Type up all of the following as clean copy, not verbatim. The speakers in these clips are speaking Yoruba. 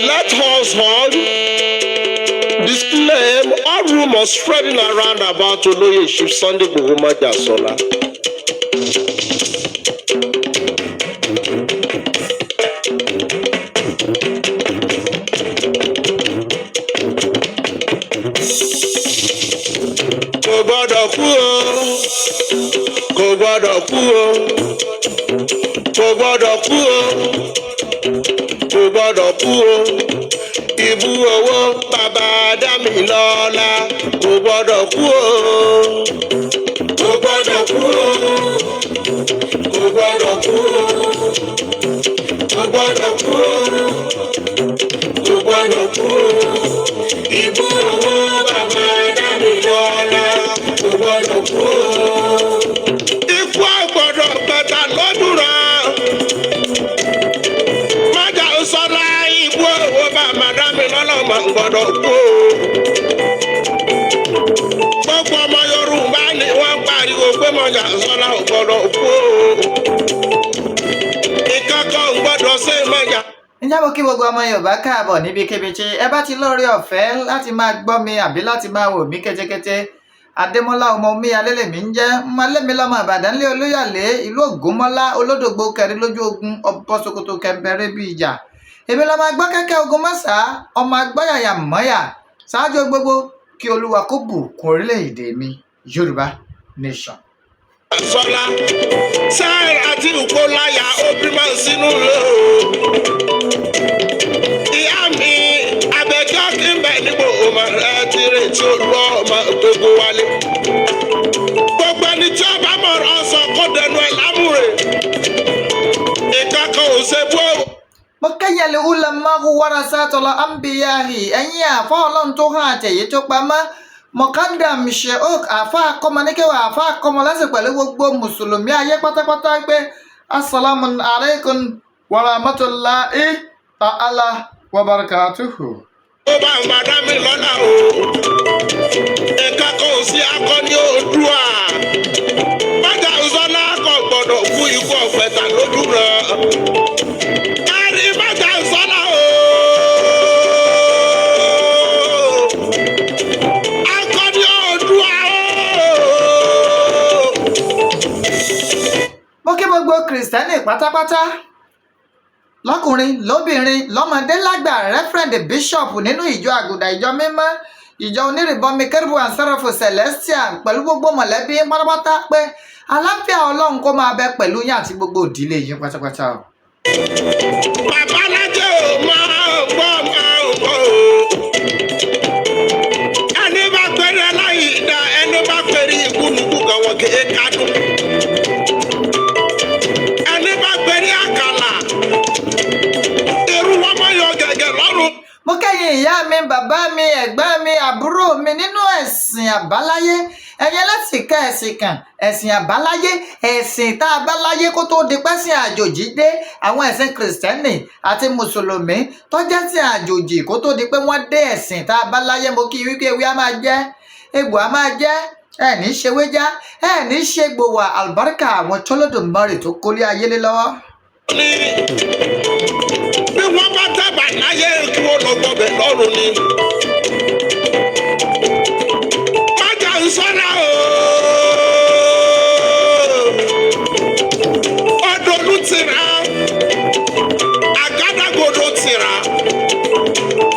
Let us all disclaim all rumors spreading around about Oloye Chief Sunday Igboho Majasola. Kò gbọ́dọ̀ kú o, kò gbọ́dọ̀ kú o, kò gbọ́dọ̀ kú o, kò gbọ́dọ̀ kú o. Ibú owó bàbá Dámilọ́lá kò gbọ́dọ̀ kú o. Kò gbọ́dọ̀ kú o, kò gbọ́dọ̀ kú o, kò gbọ́dọ̀ kú o, kò gbọ́dọ̀ kú o. Ibú owó bàbá Dámilọ́lá kò gbọ́dọ̀ kú o. Ikú àgbọ̀dọ̀ pẹ̀tà lọ́dúnrún. Májà sọ́lá ibú owó bàbá Dámilọ́lá mà ń gbọ́dọ̀ kú o. Gbogbo ọmọ Yorùbá ni wọ́n pariwo pé Májà sọ́lá ò gbọ́dọ̀ kú o. Ìkankan ò gbọ́dọ̀ ṣe Májà. Ǹjẹ́ mo kí gbogbo ọmọ Yorùbá káàbọ̀ níbikíbi tí ẹ bá ti lóore ọ̀fẹ́ láti máa gbọ́ mi àbí láti máa wò mí kétékété. Adémọ́lá ọmọ omíyalé lèmi ń jẹ́ mọ́lẹ́mi lọ́mọ Ìbàdàn lé Olúyọ̀lé ìlú Ògúnmọ́lá olódògbò kẹrin lójú ogun ọbọ̀ Sokoto kẹmbẹrẹ bí ìjà. Èmi lọ́mọ agbọ́ kẹ́kẹ́ ogun mọ́sá ọmọ agbọ́yàyà mọ́yà ṣáájú gbogbo kí Olúwa kó bùkún orílẹ̀-èdè mi Yorùbá nation. Sọlá sẹ́ẹ̀rì àti ìkóláyà òbí máa ń sínú lé o. Ìyá mi Abẹ́jọ́ kí n bẹ̀ nígbò ọmọ rẹ ti retí olú ọmọ gbogbo wálé. Gbogbo ẹni tí ó bá mọ̀rọ̀ sọ kó dẹnu ẹ̀ lámúre. Ìkankan ò ṣe bó. Mo kẹ́yìn lè ulamahu warasatul anbiyahi, ẹ̀yin àfa ọlọ́run tó hàn àtẹ̀yí tó pamọ́, mọ̀kádàm sheik àfa akọ́mọníkẹ́wà àfa akọ́mọlẹ́sìn pẹ̀lú gbogbo mùsùlùmí ayé pátápátá pé asalaamu alaykum wa rahmatulahi ta'ala wa barakatuhu. Ó bá ń bá Dámilọ́lá o. Ìkankan ò sí akọni Oòduà. Májà Sọlá kò gbọ́dọ̀ kú ikú ọ̀fẹ́ta lójú rẹ̀. Kárí Májà Sọlá o. Akọni Oòduà o. Mo kí gbogbo kìrìsìtẹ́nì pátápátá lọ́kùnrin lóbìnrin lọ́mọdé lágbà, reverend bishop nínú ìjọ àgùdà ìjọ mímọ́ ìjọ onírìbọmi kérúbù and sẹ́ráfù celestial pẹ̀lú gbogbo mọ̀lẹ́bí pátápátá pé àlàáfíà ọlọ́run kó máa bẹ pẹ̀lú yín àti gbogbo ìdílé yín pátápátá o. Babalájẹ́ ò máa gbọ́ máa gbọ́ o. Ẹni bá pèrè láyìí dá ẹni bá pèrè ìkúnukú kan wọn kì í kádùn. Ẹni bá pèrè àkàlà irú wọn máa yọ gẹ̀gẹ̀ lọ́rùn. Mo kẹ́yìn ìyá mi, bàbá mi, ẹ̀gbọ́n mi, àbúrò mi nínú ẹ̀sìn àbáláyé, ẹ̀yin ẹlẹ́sìn kan ẹ̀sìn kan ẹ̀sìn àbáláyé, ẹ̀sìn tá a bá láyé kó tó di pẹ́sìn àjòjì dé, àwọn ẹ̀sìn kìrìsìtẹ́nì àti mùsùlùmí tó jẹ́ sìn àjòjì kó tó di pé wọ́n dé, ẹ̀sìn tá a bá láyé. Mo kí wípé ewé á máa jẹ́, egbò á máa jẹ́, ẹ̀ ní ṣe wéjá, ẹ̀ ní ṣe gbòwà, àlùbáríkà àwọn tọ́lọ́dọ̀mọ́rì tó kólé ayé lé lọ́wọ́. Ní bí wọ́n bá dábàá láyé kí wọ́n lọ gbọ́bẹ̀ lọ́rùn ni. Májà ń sọ́ra o. Ọdọọdún tìrà, àgádágodo tìrà,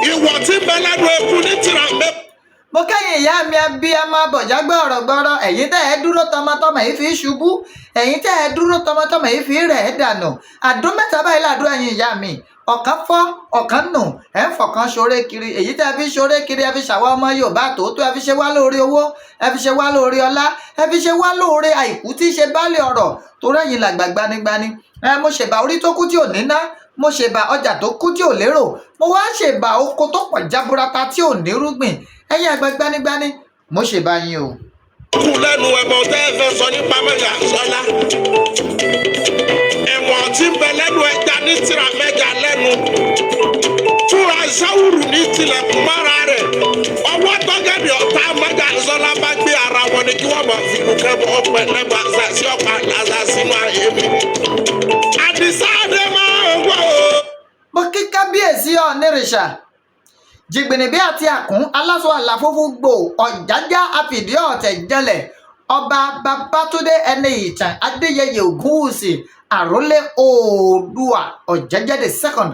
ìwọ̀ tí ń bẹ lẹ́nu eku ní tìrà mẹ́. Mo kẹ́yìn ìyá mi abiyamọ abọ̀já gbọ̀rọ̀gbọ̀rọ̀, ẹ̀yin tẹ́ ẹ dúró tọmọtọmọ yìí fi ṣubú, ẹ̀yin tẹ́ ẹ dúró tọmọtọmọ yìí fi rẹ̀ ẹ́ dànù. Àdó mẹ́ta báyìí làdúrà yín ìyá mi, ọ̀kan fọ́, ọ̀kan nù, ẹ̀ ń fọ̀kan ṣoré kiri. Èyí tẹ́ ẹ fi ṣoré kiri, ẹ fi ṣàwọn ọmọ Yorùbá tòótọ́, ẹ fi ṣe wá lóore owó, ẹ fi ṣe wá lóore ọlá, ẹ fi ṣe wá lóore àìkú tí í ṣe baálé ọ̀rọ̀, torí ẹ̀yin làgbà gbanigbani. Ẹ mo ṣèbà orí tó kú tí ò níná, mo ṣèbà ọjà tó kú tí ò lérò, mo wá ṣèbà oko tó pọ̀ jaburata tí ò nírúgbìn. Ẹ̀yin àgbà gbanigbani, mo ṣèbà yín o. Kù lẹ́nu ẹ̀bọ̀n tẹ́ ẹ fẹ́ sọ nípa Májà Sọlá. Ẹ̀wọ̀n tí ń bẹ lẹ́nu ẹja ní tìrà mẹ́ja lẹ́nu. Fúra sáwùrù ní tilẹ̀kùn mára rẹ̀. Ọwọ́ tọ́gẹ̀dì ọ̀tá Májà Sọlá bá gbé ara wọn ni kí wọ́n máa fi lù kẹ́bọ̀ ọ̀pẹ lẹ́bàá àṣàṣì ọ̀pá làṣà sínú ayé mi. Àdìsá Adé máa ń gbọ́ o. Mo kí kábíyèsí. Kábíyèsí Ọ̀nìrìṣà, jìgbìnìbí àti àkún, aláṣọ àlàfófó gbò, ọ̀jájá àfìdí ọ̀tẹ̀ jẹlẹ̀, Ọba Babátúndé Ẹni Ìtàn Adéyẹyè Ògúnwùsì, àrólé Oòdùà, Ọ̀jẹ́jẹ́ the second,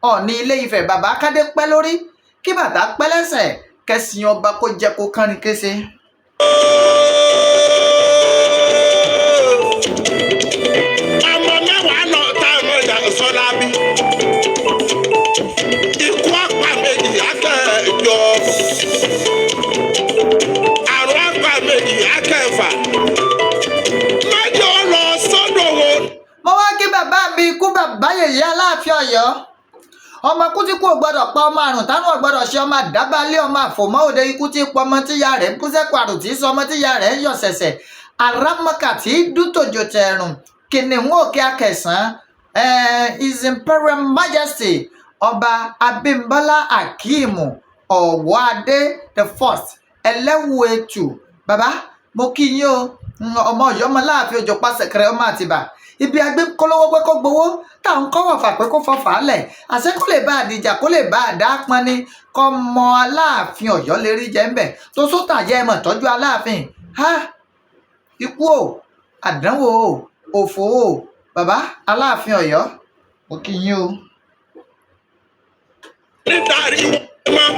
Ọ̀ọ̀ni Ilé Ifẹ̀. Bàbá, kádé pẹ́ lórí, kí bàtà pẹ́ lẹ́sẹ̀, kẹsìn ọba kó jẹ́ kó kánrin kése. Ọmọ 10 lọ tá ọmọ ìjà sọlá bí. Ikú apá méjì akẹ́jọ. Àrùn apá méjì akẹ́fà. Mẹ́jọ lọ sọ́dọ̀ wọn. Mo wá kí bàbá mi, ikú bàbá yèyé, Aláàfin Ọ̀yọ́. Ọmọ kú tí kú ò gbọ́dọ̀ pa, ọmọ àrùn tánú ò gbọ́dọ̀ ṣe, ọmọ àdábálé, ọmọ àfòmọ́ òde. Ikú tí pọmọ tíya rẹ̀ ń kú sẹ́kù, àrùn tí sọmọ tíya rẹ̀ ń yọ̀ ṣẹ̀ṣẹ̀, àràmọ̀kà tí dútòjò tẹ̀rùn, kìnìún òkè akẹsàn, His Imperial Majesty Ọba Abímbọ́lá Akeem Ọ̀wọ́adé the first, Ẹlẹ́wù-Ẹtù. Bàbá, mo kí yín o. Ọmọ Ọ̀yọ́, ọmọ láàfin òjò pàṣẹkẹrẹ, ọmọ Àtìbà ibi agbé kólówó pé kó gbowó, tá à ń kọ́wọ̀ fà pé kó fọfà á lẹ̀, àṣẹ kó lè bá àdìjà, kó lè bá àdá pọn ni, kọ́ mọ Aláàfin Ọ̀yọ́ lè rí jẹ́ ńbẹ̀ tó sótà jẹ́ ẹ̀mọ̀ tọ́jú Aláàfin. Ha, ikú o, àdánwò o, òfò o. Bàbá Aláàfin Ọ̀yọ́, mo kí yín o. Nítorí wọn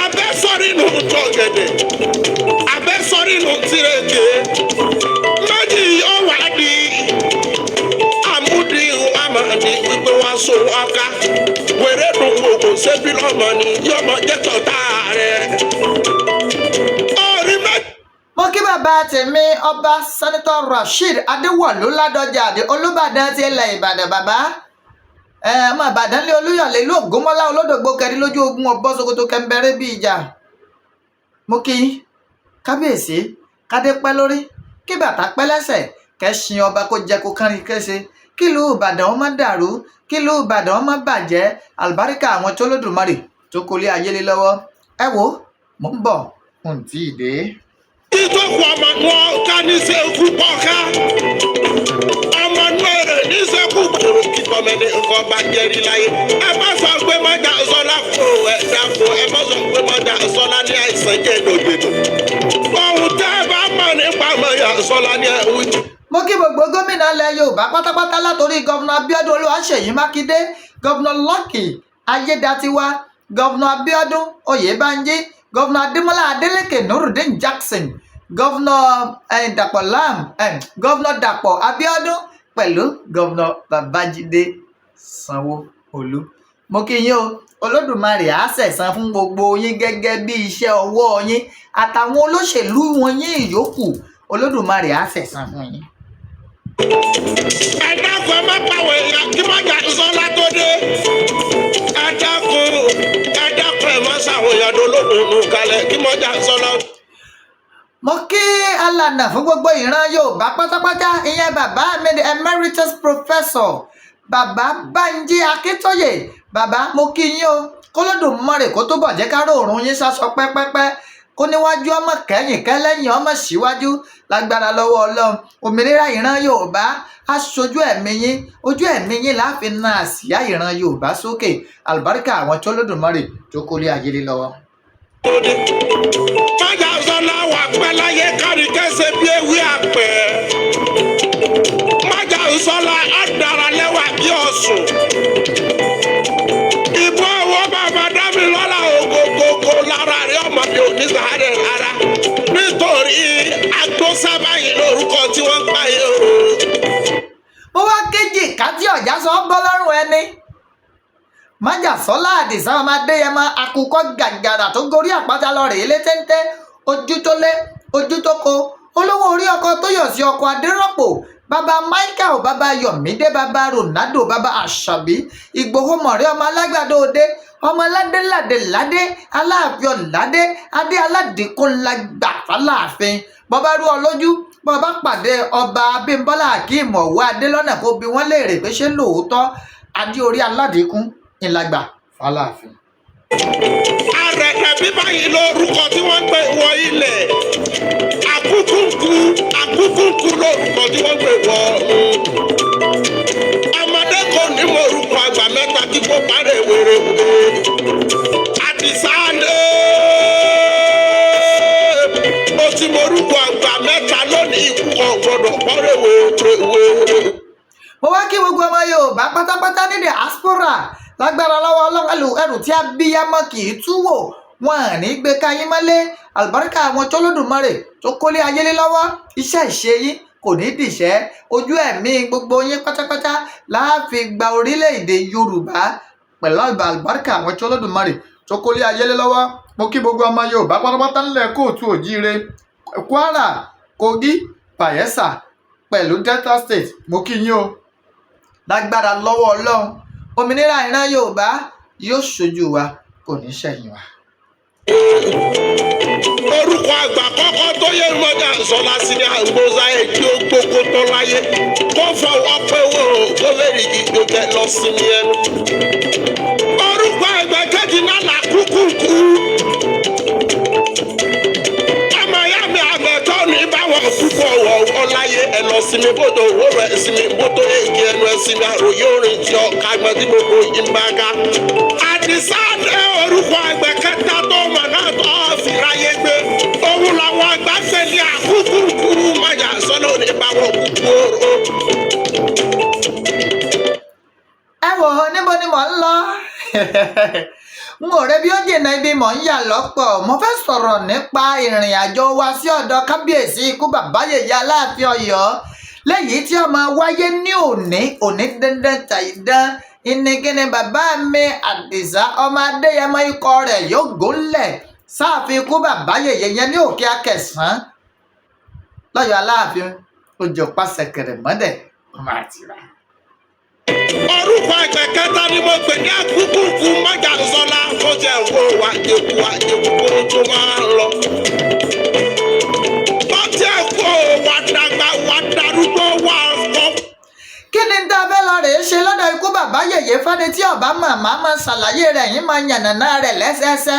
abẹ́sọ̀rí nù tọ̀gẹ̀dẹ̀, abẹ́sọ̀rí nù tirẹ̀kẹ̀ méjì, ó wà di àmúdi amadi wípé wọn so wọn ká wèrè dùn wò ṣébi lọ́mọ ni yọmọ jẹ́tọ̀ tá a rẹ̀ orí méjì. Mo kí bàbá tèmi, Ọba Senator Rasheed Adéwọ̀lú Ládọjà, àdé Olúbàdàn ti ilẹ̀ Ìbàdàn. Bàbá ẹ, ọmọ Ìbàdàn lé Olúyọ̀lé, ìlú Ògbómọ́lá, olódògbò kẹrin lójú ogun, ọ̀bọ Sokoto kẹmbẹrẹ bí ìjà. Mo kí yín, kábíyèsí. Kádé pẹ́ lórí, kí bàtà pẹ́ lẹ́sẹ̀, kẹ́sìn ọba kó jẹ́ kó kánrin kése, kí ìlú Ìbàdàn ó má dàrú, kí ìlú Ìbàdàn ó má bàjẹ́, àlùbáríkà àwọn tó lódùmarè tó kólé ayé lé lọ́wọ́. Ẹ wo, mò ń bọ̀, n tí ì dé. Ìtòkù ọmọ wọn ká ní sẹ́kù pọ̀ká ọmọ inú èrè ní sẹ́kù kòrò kíkọ́ mẹ́ni nǹkan bá jẹ́rí láyé. Ẹ má sọ pé mọ́jà sọlá fún ẹ dáko, ẹ má sọ pé mọ́jà sọlá ní àìsàn jẹ́dọ̀jẹ̀dọ̀. Ohun tẹ́ ẹ bá mọ̀ nípa mọ́jà sọlá ní ẹ̀wù. Mo kí gbogbo gómìnà ilẹ̀ Yorùbá pátápátá, látòrí Governor Abiodun Olúwaṣèyí Mákindé, Governor Lucky Ayédatiwa, Governor Abiodun Oyèbánjí, Governor Adémọlá Adélékè Nurudeen Jackson, Governor Dàpọ̀ Lam, Governor Dàpọ̀ Abiodun, pẹ̀lú Governor Babájídé Sanwó-Olú. Mo kí yín o. Olódùmarè á sẹ̀san fún gbogbo yín gẹ́gẹ́ bí iṣẹ́ ọwọ́ yín, àtàwọn olóṣèlú wọn yín ìyókù. Olódùmarè á sẹ̀san fún yín. Ẹ dákun, ẹ má pàwọ̀ èèyàn kí mọ́jà sọlá tó dé. Ẹ dákun, ẹ dákun, ẹ má ṣàwọn èèyàn dolóògùn kalẹ̀ kí mọ́jà sọlá. Mo kí alànà fún gbogbo ìran Yorùbá pátápátá, ìyẹn bàbá mi, the emeritus professor Bàbá Bánjí Akíntóyè. Bàbá, mo kí yín o. Kólódùmarè kó tó bọ̀ jẹ́ ká róòrùn yín sásọ pẹ́pẹ́pẹ́, kó níwájú ọmọ kẹ́yìn, kẹ́lẹ́yìn ọmọ síwájú, lágbára lọ́wọ́ Ọlọ́run. Òmìnira ìran Yorùbá aṣojú ẹ̀mí yín, ojú ẹ̀mí yín láàfin na àsíá ìran Yorùbá sókè, àlùbáríkà àwọn tó lódùmarè tó kólé ayé lé lọ́wọ́. Mọ́jà sọlá wà pẹ́ láyé kárí kẹsẹ̀ bí ewé àpẹ́. Mọ́jà sọlá ọ̀dàrà lẹ́wà bí ọ̀sùn. Ìbọn owó bàbá Dámilọ́lá ògógógó lára rẹ̀, ọmọ mi ò ní sàárẹ̀ rárá. Nítorí agbósábáyé lórúkọ tí wọ́n ń pa yìí o. Mo wá kéjì kájí ọ̀já sọ bọ́ lọ́rùn ẹni, Májàsọ́lá Àdìsá ọmọ Adéyẹmọ, àkùkọ gàgàrà tó gorí àpáta lọ rèé lé téńté, ojú tó lé, ojú tó ko, olówó orí ọkọ tó yọ̀ sí, ọkọ Adérọ́pò, bàbá Michael, bàbá Yọ̀mídé, bàbá Ronaldo, bàbá Àṣàbí Ìgbòho mọ̀rẹ́, ọmọ alágbàdo òde, ọmọ aládé ládé ládé, Aláàfin ọ̀ládé, adé aládìkún lágbà fáláàfin. Bọ́bá rú ọ lójú, bọ́bá pàdé Ọba Abímbọ́lá Akeem Ọ̀wọ́ Adélọ́nà, kó bi wọ́n léèrè pé ṣé lóòótọ́ adé orí aládìkún ńlágbà fáláàfin. Arẹ̀dẹ̀ bíbá yìí lórúkọ tí wọ́n ń pè wọ ilẹ̀. Akúkúkú, akúkúkú lórúkọ tí wọ́n ń pè wọ ọ̀run. Ọmọdé kò ní mọ orúkọ àgbà mẹ́ta kí kó pa. pátápátá ní diaspora. Lágbára lọ́wọ́ Ọlọ́run, ẹrù ẹrù tí abiyamọ kì í tú wò, wọn à ní gbé káyín mọ́lé. Àlùbáríkà àwọn tólódùmarè tó kólé ayé lé lọ́wọ́, iṣẹ́ ìṣe yín kò ní dìṣẹ́. Ojú ẹ̀mí gbogbo yín pátápátá láàfin gba orílẹ̀-èdè Yorùbá pẹ̀lú àlùbáríkà àwọn tólódùmarè tó kólé ayé lé lọ́wọ́. Mo kí gbogbo ọmọ Yorùbá pátápátá ńlẹ̀ káàárọ̀ oòjíire, Kwara, Kogi, Bayelsa pẹ̀lú Delta State. Mo kí yín o. Lágbára lọ́wọ́ Ọlọ́run, òmìnira ìran Yorùbá yóò ṣojú wa, kò ní ṣẹ̀yìn wa. Orúkọ àgbà kọ́kọ́ tó yẹ mọ́jà sọlá sí ní àgbóza ẹ̀ tí ó gbókó tán láyé kó fọwọ́ pé wò ó kó lè rí ìgbókè lọ sí ní ẹnu. Orúkọ àgbà kejì náà là kúkúkú. Ọmọ ìyá mi àgbẹ̀tọ́ ní báwọn púpọ̀ wọ̀ ọ́ láyé ẹ lọ sinmi bódò owó rẹ̀ sinmi bótó èkì ẹnu ẹ sinmi àròyé orin tí ọ̀ka gbọ́n tí gbogbo yìí ń bá ká. Àdìsá dé, orúkọ àgbẹ̀ kẹta tó mọ̀ náà tó fi ráyé gbé. Òun làwọn àgbà fẹ́ ní àkúkúkú májà sọ́nà òní báwọn kúkú oró. Ẹ wò ó, níbo ni mò ń lọ? N ò rẹ bí ó jìnnà, ibi mò ń yà lọ́pọ̀. Mo fẹ́ sọ̀rọ̀ nípa ìrìn àjò wa sí ọ̀dọ̀ kábíyèsí ikú bàbá yèyé Aláàfin Ọ̀yọ́, léyìí tí ó máa wáyé ní òní òní dandan tàìdán. Ìnìkíni bàbá mi Àdìsá ọmọ Adéyẹmọ, ikọ̀ rẹ̀ yóò gúnlẹ̀ sáàfin ikú bàbá yèyé yẹn ní Òkè Akẹsàn lọ́yọ̀ Aláàfin òjò pàṣẹkẹrẹ mọ́dẹ̀ ọmọ àtìrà. Orúkọ àgbẹ̀ kẹta ni mo pè ní àkúkúkú májà sọlá tó jẹ́ wo wàjẹkù wàjẹkù kó tó máa ń lọ. Bọ́tí ẹ̀kọ́ wà dàgbà wà darúgbó wà kọ́. Kí ni tá a fẹ́ lọ rèé ṣe lọ́dọ̀ ikú bàbá yèyé? Fẹ́ni tí ọba màmá máa ṣàlàyé rẹ̀ yín, máa yànnàná rẹ̀ lẹ́sẹẹsẹ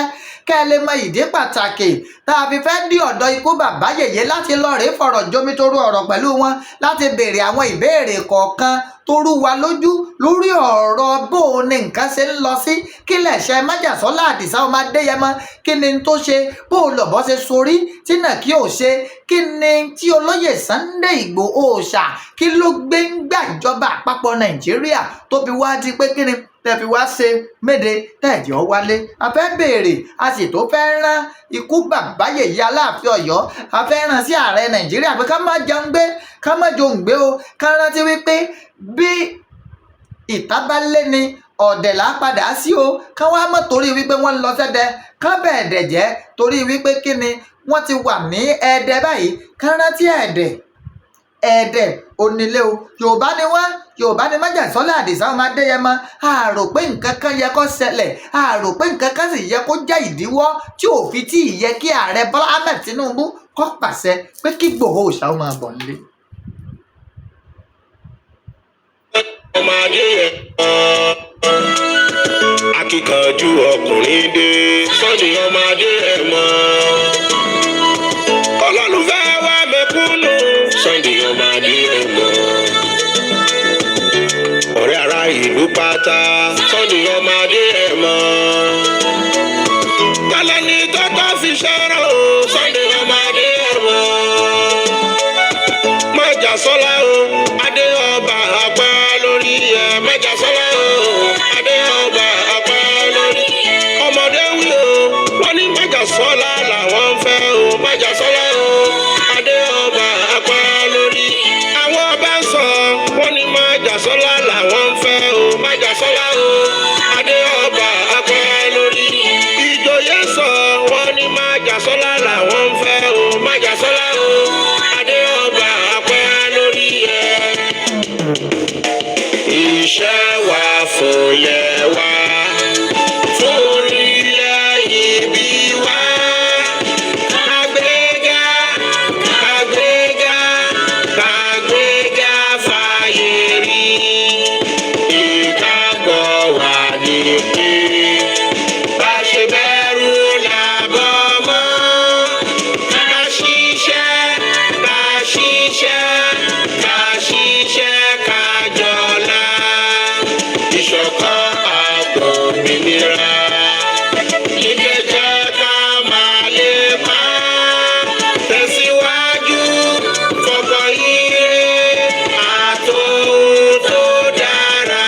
kẹ́ ẹ lè mọ ìdí pàtàkì tá a fi fẹ́ dí ọ̀dọ̀ ikú bàbá yèyé láti lọ rèé fọ̀rọ̀ jomitoro ọ̀rọ̀ pẹ̀lú wọn, láti béèrè àwọn ìbéèrè kọ̀ọ̀kan tó rú wa lójú lórí ọ̀rọ̀ bó o ní nǹkan ṣe ń lọ sí. Kí lẹ̀ṣẹ̀ májàsọ́lá Àdìsá ọmọ Adéyẹmọ? Kí ni tó ṣe? Bó o lọ̀bọ́ ṣe sorí tí náà kí o ṣe? Kí ni tí olóyè Sunday Ìgbòho òòṣà, kí ló gbé ń gbà ìjọba àpapọ̀ Nàìjíríà tó fi wá di pé kí ni tẹ́ fi wá ṣe méde tẹ́ẹ̀jọ́ wálé? A fẹ́ béèrè, a sì tó fẹ́ rán ikú bàbá yèyé Aláàfin Ọ̀yọ́, a fẹ́ rán sí ààrẹ Nàìjíríà pé ká má jẹun gbé, ká má jòun gbé o. Ká rántí wípé bí ìta bá lé ni, ọ̀dẹ̀ là á padà sí o. Ká wá mọ̀ torí wípé wọ́n ń lọ sẹ́dẹ̀, ká bẹ̀ẹ̀dẹ̀ jẹ́ torí wípé kí ni wọ́n ti wà ní Ẹdẹ báyìí. Ká rántí ẹ̀dẹ̀ ẹ̀ẹ́dẹ̀ onílé o. Yorùbá ni wọ́n, Yorùbá ni májàsọ́lá Àdìsá ọmọ Adéyẹmọ. A rò pé nǹkan kan yẹ kó ṣẹlẹ̀, a rò pé nǹkan kan sì yẹ kó jẹ́ ìdíwọ́ tí ò fi tí ì yẹ kí ààrẹ Bọ́lá Ahmed Tinubu kó pàṣẹ pé kí Ìgbòho òòṣà ó máa bọ̀ nílé. Ọmọ Adéyẹmọ akíkanjú ọkùnrin dé, Sunday ọmọ Adéyẹmọ olólùfẹ́ wa mẹ̀kúnnù, Sunday ọmọ Adéyẹmọ ọ̀rẹ́ ará ìlú pátá, Sunday ọmọ Adéyẹmọ tálẹ́ ní tọ́tọ́ fi ṣẹ́rọ̀ o, Sunday ọmọ Adéyẹmọ májàsọ́lá o, adé ọba àpá lórí ẹ, májàsọ́lá o, adé ọba àpá lórí. Ọmọdé wí o, wọ́n ní májàsọ́lá làwọn ń fẹ́ o, májàsọ́lá o, adé ọba àpá lórí. Àwọn ọba ń sọ, wọ́n ní májàsọ́lá làwọn ń fẹ́ o, májàsọ́lá o, adé ọba àpá lórí. Ìjòyè sọ, wọ́n ní májàsọ́lá làwọn ń fẹ́ o, májàsọ́lá o, adé ọba àpá lórí ẹ. Iṣẹ́ wa fúnlẹ̀ wa, fún orílẹ̀ ibi wa. Kàgbéga, kàgbéga, kàgbéga fàyè rí. Ìgbàgbọ́ wa ní pé bá ṣe bẹ̀rù làbọ̀ mọ́. Ká ṣiṣẹ́, ká ṣiṣẹ́, ká ṣiṣẹ́, ká jọlá. Ìṣọ̀kan àtòmìnira. Ìjẹ́jẹ́ ká máa lépa. Tẹ̀síwájú fọkàn ire àtòhun tó dára.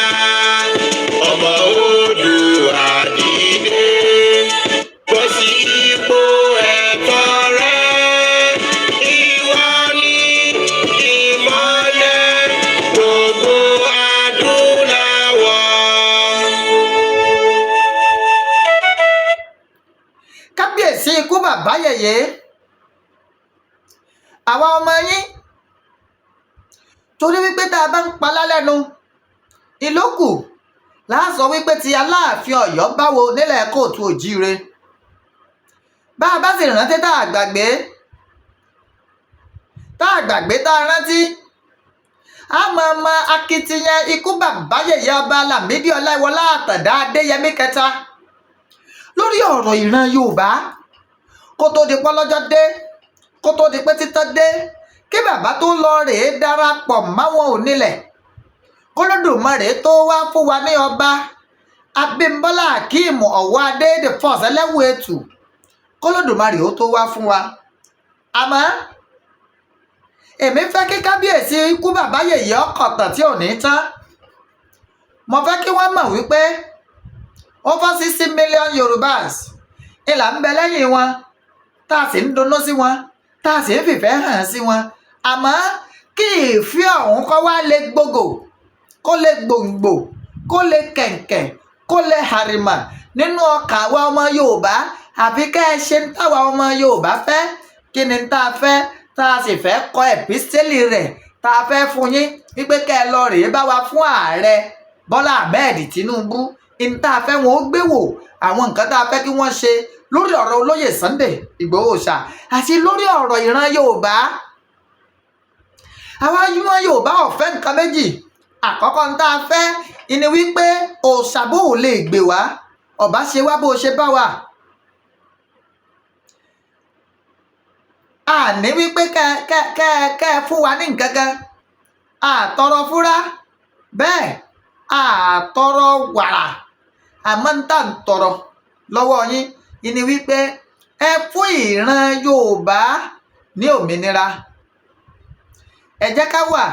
bàbá yèyé, àwa ọmọ yín, torí wípé tá a bá ń pa lálẹ́nu ìlókù láàsọ wípé ti Aláàfin Ọ̀yọ́ báwo nílẹ̀ kóòtù òjíire. Bá a bá sì rántí, tá a gbàgbé, tá a gbàgbé, tá a rántí, a máa mọ akitiyan ikú bàbá yèyé, Ọba Lámìdí Ọláìwọlá Àtàndá Adéyẹmí kẹta, lórí ọ̀rọ̀ ìran Yorùbá, kó tó di pọ́lọ́jọ́ dé, kó tó di pé títọ́ dé, kí bàbá tó lọ rèé darapọ̀ máwọn onílẹ̀, k'Olódùmarè tó wá fún wa ní Ọba Abímbọ́lá Akeem Ọ̀wọ́adé the First Ẹlẹ́wù Ètù, k'Olódùmarè ó tó wá fún wa. Àmọ́ èmi fẹ́ kí kábíyèsí ikú bàbá yèyé ọkọ̀tàn tí ò ní tán. Mo fẹ́ kí wọ́n mọ̀ wípé over 60 million Yorùbás ìlà ń bẹ lẹ́yìn wọn, tá a sì ń dunnú sí wọn, tá a sì ń fìfẹ́ hàn sí wọn. Àmọ́ kí ìfẹ́ ọ̀hún kọ́ wá lè gbogbo, kó lè gbòǹgbò, kó lè kẹ̀ǹkẹ̀, kó lè hàrìmà nínú ọkàn àwa ọmọ Yorùbá, àfi kẹ́ ẹ ṣe ń táwa ọmọ Yorùbá fẹ́. Kí ni tá a fẹ́, tá a sì fẹ́ kọ epistle rẹ̀, tá a fẹ́ fún yín wípé kẹ́ ẹ lọ rèé bá wa fún Ààrẹ Bọ́lá Ahmed Tinubu? Ní tá a fẹ́ wọn ó gbé wò, àwọn nǹkan tá a fẹ́ kí wọ́n ṣe lórí ọ̀rọ̀ olóyè Sunday Ìgbòho ṣá àti lórí ọ̀rọ̀ ìran Yorùbá. Àwa ọmọ Yorùbá ò fẹ́ nǹkan méjì. Àkọ́kọ́ ń tá a fẹ́ ni wípé òòṣà bó ò lè gbè wá, ọba ṣe wá bó ṣe bá wa. Àní wípé kẹ kẹ kẹ kẹ fún wa ní nǹkan kan, àtọrọ fúrá bẹ́ẹ̀, àtọrọ wàrà. Àmọ́ ń tà ń tọrọ lọ́wọ́ yín ni wípé ẹ fún ìran Yorùbá ní òmìnira. Ẹ jẹ́ ká wà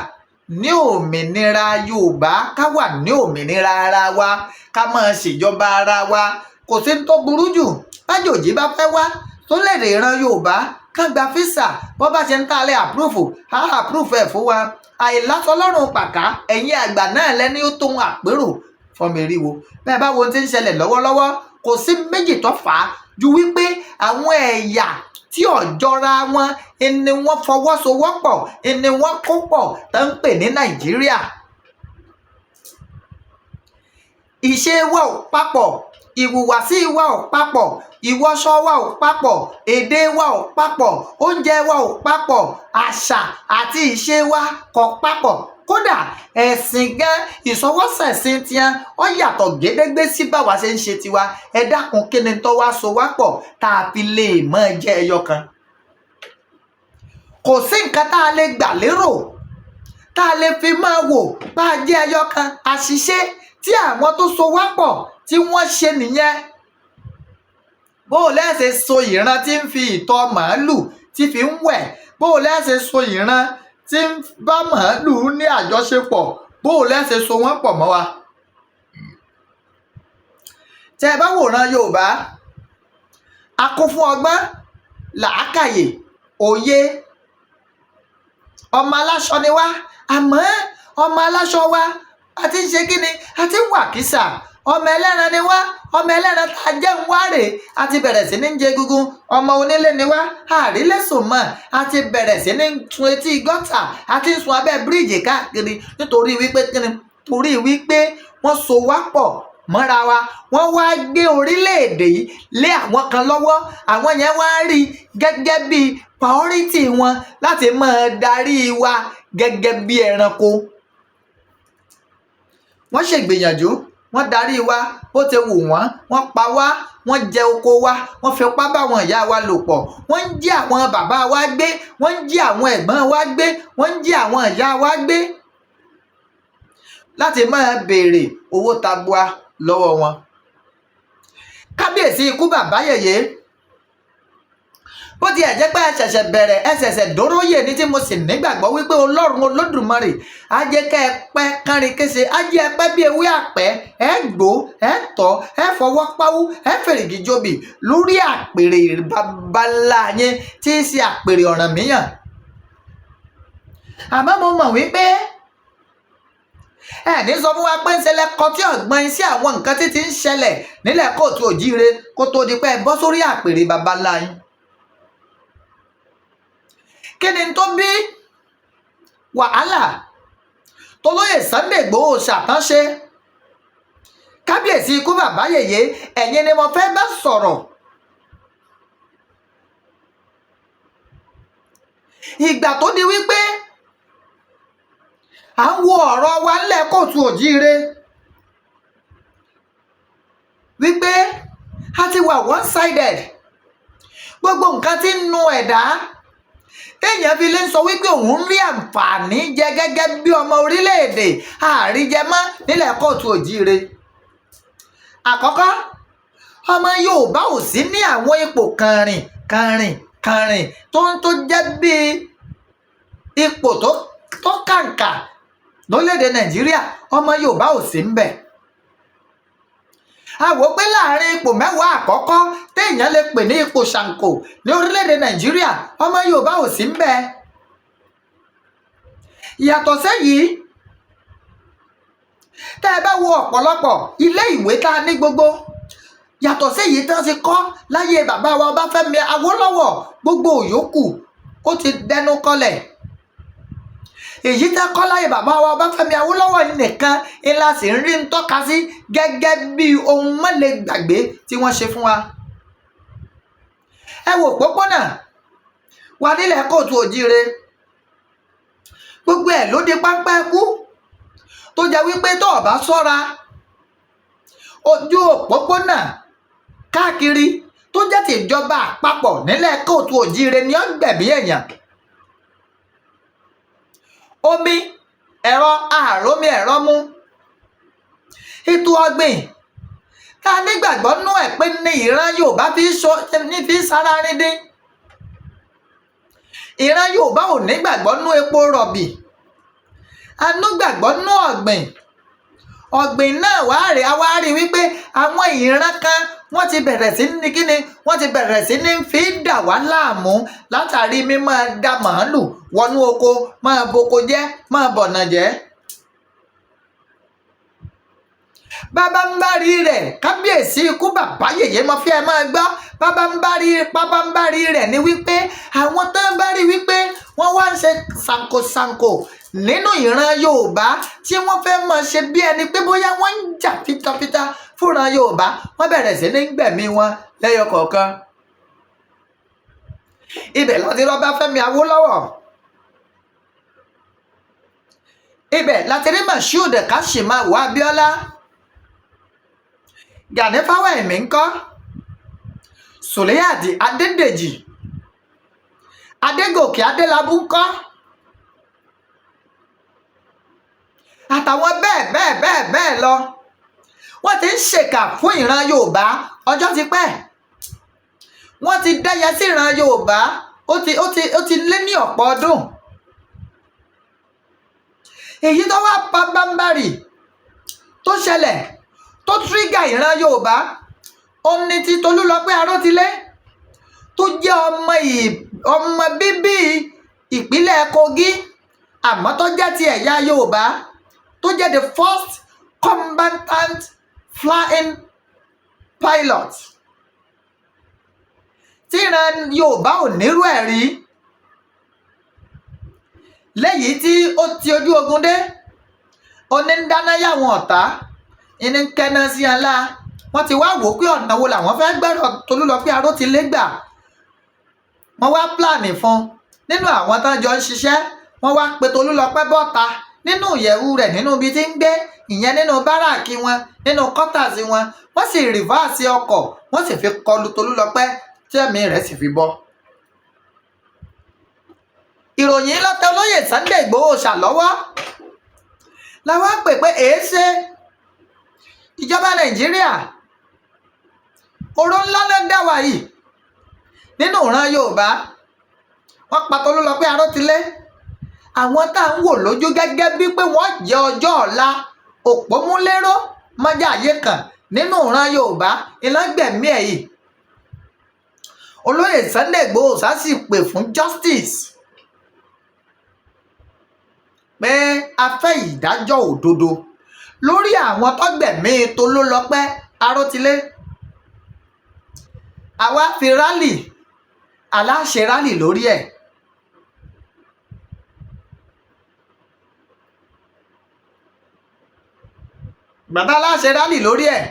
ní òmìnira Yorùbá, ká wà ní òmìnira ara wa, ká máa ṣèjọba ara wa. Kò sí ní tó burú jù bájòjì bá fẹ́ wá tó lè rè ìran Yorùbá, kán gba visa. Bó bá ṣe ń tà lé approve, á approve ẹ̀ fún wa. Àìlásọ lọ́rùn pàká, ẹ̀yin àgbà náà lẹ́ni ó tó ń àpérò fọmọ eriwo. Bẹ́ẹ̀ bá wo ohun tí ń ṣẹlẹ̀ lọ́wọ́lọ́wọ́, kò sí méjì tó fà á ju wípé àwọn ẹ̀yà tí ò jọra wọn ni wọ́n fọwọ́sowọ́pọ̀, ni wọ́n kó pọ̀ tó ń pè ní Nàìjíríà. Ìṣe wa ò papọ̀, ìhùwàsí wa ò papọ̀, ìwọṣọ wa ò papọ̀, èdè wa ò papọ̀, oúnjẹ wa ò papọ̀, àṣà àti ìṣe wa kò papọ̀. Kódà ẹ̀sìn gan, ìṣọwọ́sẹ̀sìn tiẹ̀ ó yàtọ̀ gédégbé sí báwa ṣe ń ṣe tiwa. Ẹ dákun, kí ni tó wá so wá pọ̀ tá a fi lè mọ́ jẹ́ ẹyọ kan? Kò sí nǹkan tá a lè gbà lérò tá a lè fi máa wò bá a jẹ́ ẹyọ kan. Àṣìṣe tí àwọn tó so wá pọ̀ tí wọ́n ṣe nìyẹn. Bó o lẹ́sẹ̀ so ìran tí ń fi ìtọ̀ màálù tí fi ń wẹ̀, bó o lẹ́sẹ̀ so ìran tí ń bá màálù ní àjọṣepọ̀, bó o lẹ́sẹ̀ so wọ́n pọ̀ mọ́ wa. Tẹ́ ẹ bá wòran Yorùbá, a kún fún ọgbọ́n, làákàyè, òye. Ọmọ aláṣọ ni wá, àmọ́ ọmọ aláṣọ wa a ti ń ṣe kí ni? A ti ń wà kísà. Ọmọ ẹlẹ́ran ni wá. Ọmọ ẹlẹ́ran tá a jẹ́ ń wá rè, a ti bẹ̀rẹ̀ sí ní jẹ egungun. Ọmọ onílé ni wá, àrílẹ̀sùn mọ́, a ti bẹ̀rẹ̀ sí ní sun etí gọ́tà, a ti ń sun abẹ́ bíríìjì káàkiri. Nítorí wípé kíni? Torí wípé wọ́n so wá pọ̀ mọ́ra wa, wọ́n wá gbé orílẹ̀-èdè yìí lé àwọn kan lọ́wọ́. Àwọn yẹn wá rí gẹ́gẹ́ bí priority wọn láti máa darí wa gẹ́gẹ́ bí ẹranko. Wọ́n ṣègbìyànjú, wọ́n darí wa bó ti wù wọ́n. Wọ́n pa wá, wọ́n jẹ oko wa, wọ́n fipá báwọn ìyá wa lò pọ̀, wọ́n ń jí àwọn bàbá wa gbé, wọ́n ń jí àwọn ẹ̀gbọ́n wa gbé, wọ́n ń jí àwọn ìyá wa gbé láti máa béèrè owó tabua lọ́wọ́ wọn. Kábíyèsí ikú bàbá yèyé, bó tiẹ̀ jẹ́ pé ẹ ṣẹ̀ṣẹ̀ bẹ̀rẹ̀, ẹ ṣẹ̀ṣẹ̀ dóróyè ní, tí mo sì nígbàgbọ́ wípé Ọlọ́run Olódùmarè á jẹ́ kẹ́ ẹ pẹ́ kánrin kése, á jẹ́ ẹ pẹ́ bí ewé àpẹ́, ẹ gbó, ẹ tọ́, ẹ fọwọ́ páwú, ẹ fèrègì jobì lórí àpèrè babalá yín tí í ṣe àpèrè Ọ̀rànmíyàn. Àmọ́ mo mọ̀ wípé ẹ ní sọ fún wa pé ń ṣẹlẹ̀ kọtí ọ̀gbọ́n sí àwọn nǹkan tí ti ń ṣẹlẹ̀ nílẹ̀ kóòtù òjíire kó tó di pé ẹ bọ́ sórí àpèrè babalá yín. Kí ni tó bí wàhálà tolóyè Sunday Igboho ṣàtúnṣe? Kábíyèsí ikú bàbá yèyé, ẹ̀yin ni mo fẹ́ bá sọ̀rọ̀. Ìgbà tó di wípé à ń wo ọ̀rọ̀ wa ńlẹ̀ kóòtù òjíire, wípé a ti wà one sided, gbogbo nǹkan tí ń nu ẹ̀dá téèyàn fi lè ń sọ wípé òun ń rí àǹfààní jẹ gẹ́gẹ́ bí ọmọ orílẹ̀-èdè àríjẹmọ́ nílẹ̀ kóòtù òjíire. Àkọ́kọ́, ọmọ Yorùbá ò sí ní àwọn ipò kànrìn kànrìn kànrìn tó ń tó jẹ́ bíi ipò tó kàǹkà lórílẹ̀‐èdè Nàìjíríà. Ọmọ Yorùbá ò sí ń bẹ̀. A wò pé láàrin ipò 10 àkọ́kọ́ téèyàn lè pè ní ipò ṣàǹkò ní orílẹ̀‐èdè Nàìjíríà, ọmọ Yorùbá ò sí ń bẹ̀. Yàtọ̀ sẹ́yìí, tẹ́ ẹ bá wo ọ̀pọ̀lọpọ̀ ilé ìwé tá a ní gbogbo, yàtọ̀ séyìí tí wọ́n ti kọ́ láyé bàbá wa Ọbáfẹ́mi Awólọ́wọ̀, gbogbo òyòkù ó ti dẹnu kọlẹ̀. Èyí tẹ́ kọ́ láyé bàbá wa Ọbáfẹ́mi Awólọ́wọ̀ nìkan ńlá sì ń rí ń tọ́ka sí gẹ́gẹ́ bí ohun mọ́lẹ̀ gbàgbé tí wọ́n ṣe fún wa. Ẹ wo òpópónà wa nílẹ̀ kóòtù òjíire, gbogbo ẹ̀ ló di páńpẹ́ kú, tó jẹ́ wípé tó o bá ṣọ́ra, ojú òpópónà káàkiri tó jẹ́ tìjọba àpapọ̀ nílẹ̀ kóòtù òjíire ni ó gbẹ̀mí èèyàn. Omi ẹ̀rọ àròmí ẹ̀rọ mú ètò ọ̀gbìn tá a nígbàgbọ́ nú ẹ̀ pé ní ìran Yorùbá fi so ní fi sára ríndín. Ìran Yorùbá ò nígbàgbọ́ nú epo rọ̀bì, a nígbàgbọ́ nú ọ̀gbìn. Ọ̀gbìn náà wá rèé, a wá rí wípé àwọn ìran kan wọ́n ti bẹ̀rẹ̀ sí ní kíni, wọ́n ti bẹ̀rẹ̀ sí ní fi dà wá láàmú látàrí mímọ́ da màálù wọnú oko, máa boko jẹ́, máa bọ̀nà jẹ́. Bàbá ń bá rí rẹ̀, kábíyèsí ikú bàbá yèyé, mo fi ẹ máa gbọ́. Bàbá ń bá rí rẹ̀ ni wípé àwọn tó ń bá rí wípé wọ́n wá ń ṣe ṣàǹkóṣàǹkó nínú ìran Yorùbá tí wọ́n fẹ́ máa ṣe bí ẹni pé bóyá wọ́n ń jà fitafita fúnra Yorùbá, wọ́n bẹ̀rẹ̀ sí ní gbẹ̀mí wọn lẹ́yọ kọ̀ọ̀kan. Ibẹ̀ láti rí Ọbáfẹ́mi Awólọ́wọ̀, ibẹ̀ láti rí Mashood Kashimawo Abiola, Gani Fáwẹ́hìnmí ńkọ́, Sùlíyàtì Adédèjì, Adégòkè Adélábù ńkọ́, àtàwọn bẹ́ẹ̀ bẹ́ẹ̀ bẹ́ẹ̀ bẹ́ẹ̀ lọ. Wọ́n ti ń ṣèkà fún ìran Yorùbá ọjọ́ ti pẹ́. Wọ́n ti dẹ́yẹ sí ìran Yorùbá, ó ti lé ní ọ̀pọ̀ ọdún. Èyí tó wá pabambarì tó ṣẹlẹ̀ tó tírígà ìran Yorùbá, ó ní ti Tolúlọpẹ́ Arótilé tó jẹ́ ọmọ bíbí ìpínlẹ̀ Kogi, àmọ́ tó jẹ́ ti ẹ̀yà Yorùbá, tó jẹ́ the first combatant flying pilot tí ìran Yorùbá ò nírú ẹ̀ rí, léyìí tí ó ti ojú ogun dé, oní ń dáná yáwọn ọ̀tá, ìní ń kẹ́ná sí ńlá. Wọ́n ti wá wò ó pé ọ̀nà wo làwọn fẹ́ gbẹ́rọ̀ Tolúlọpẹ́ Arótilé gbà. Wọ́n wá pílànì fún nínú àwọn tán jọ ń ṣiṣẹ́. Wọ́n wá pe Tolúlọpẹ́ bọ́ta nínú ìyẹ̀wù rẹ̀, nínú ibi tí ń gbé, ìyẹn nínú báràkì wọn, nínú kọ́tàsì wọn. Wọ́n sì rìvásì ọkọ̀, wọ́n sì fi kọlu Tolúlọpẹ́ tí ẹ̀mí rẹ̀ sì fi bọ́. Ìròyìn lọ́tẹ̀ olóyè Sunday Igboho ṣàlọ́wọ́ làwọn pè pé èéṣe ìjọba Nàìjíríà, oró ńlá ló ń dá wa yìí nínú ìran Yorùbá. Wọ́n pa Tolúlọpẹ́ Arótilé, àwọn tá à ń wò lójú gẹ́gẹ́ bíi pé wọ́n jẹ́ ọjọ́ ọ̀la òpómúléró mọ́jà ayé kan nínú ìran Yorùbá, iná gbẹ̀mí ẹ̀ yìí. Olóyè Sunday Igboho sá sì pè fún justice, pé a fẹ́ ìdájọ́ òdodo lórí àwọn tó gbẹ̀mí Tolúlọpẹ́ Arótilé. Àwa fi rálì, aláṣẹ rálì lórí ẹ̀. Bàbá aláṣẹ rally lórí ẹ̀.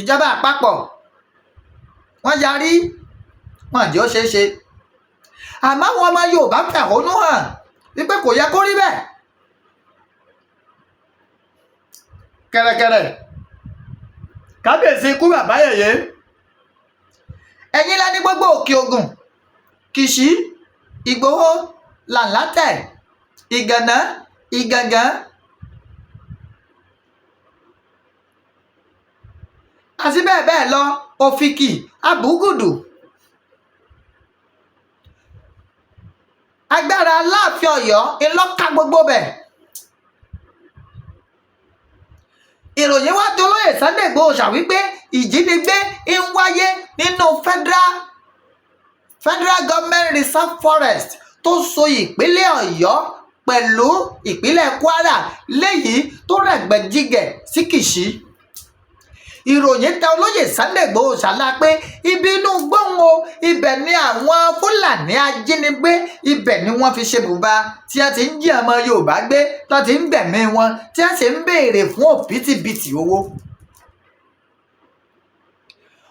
Ìjọba àpapọ̀ wọ́n yarí, wọn àjẹ́ ó ṣeé ṣe. Àmọ́ àwọn ọmọ Yorùbá fẹ̀hónú hàn wípé kò yẹ kó rí bẹ́ẹ̀. Kẹ̀rẹ̀kẹ̀rẹ̀ kábíyèsí ikú bàbá yèyé, ẹ̀yin la ní gbogbo Òkè Ògùn, Kìṣí, Ìgbòho, Làǹlátẹ̀, Ìgànná, Ìgàngán àti bẹ́ẹ̀ bẹ́ẹ̀ lọ, Òfìkì, Àbúgùdù. Agbára Aláàfin Ọ̀yọ́ ńlọ́ka gbogbo bẹ̀. Ìròyìn wá tó lóye Sunday Igboho ṣà wípé ìjínigbé ń wáyé nínú Federal Government Reserve Forest tó so ìpínlẹ̀ Ọ̀yọ́ pẹ̀lú ìpínlẹ̀ Kwara, léyìí tó rẹ̀gbẹ̀jigẹ̀ sí Kìṣí. Ìròyìn tẹ olóyè Sunday Igboho ṣàlá pé ibi inú gbóhùn o, ibẹ̀ ni àwọn Fúlàní ajínigbé, ibẹ̀ ni wọ́n fi ṣe bùbá tí wọ́n ti ń jí ọmọ Yorùbá gbé, tó ti ń gbẹ̀mí wọn, tí wọ́n sì ń béèrè fún òbítíbitì owó.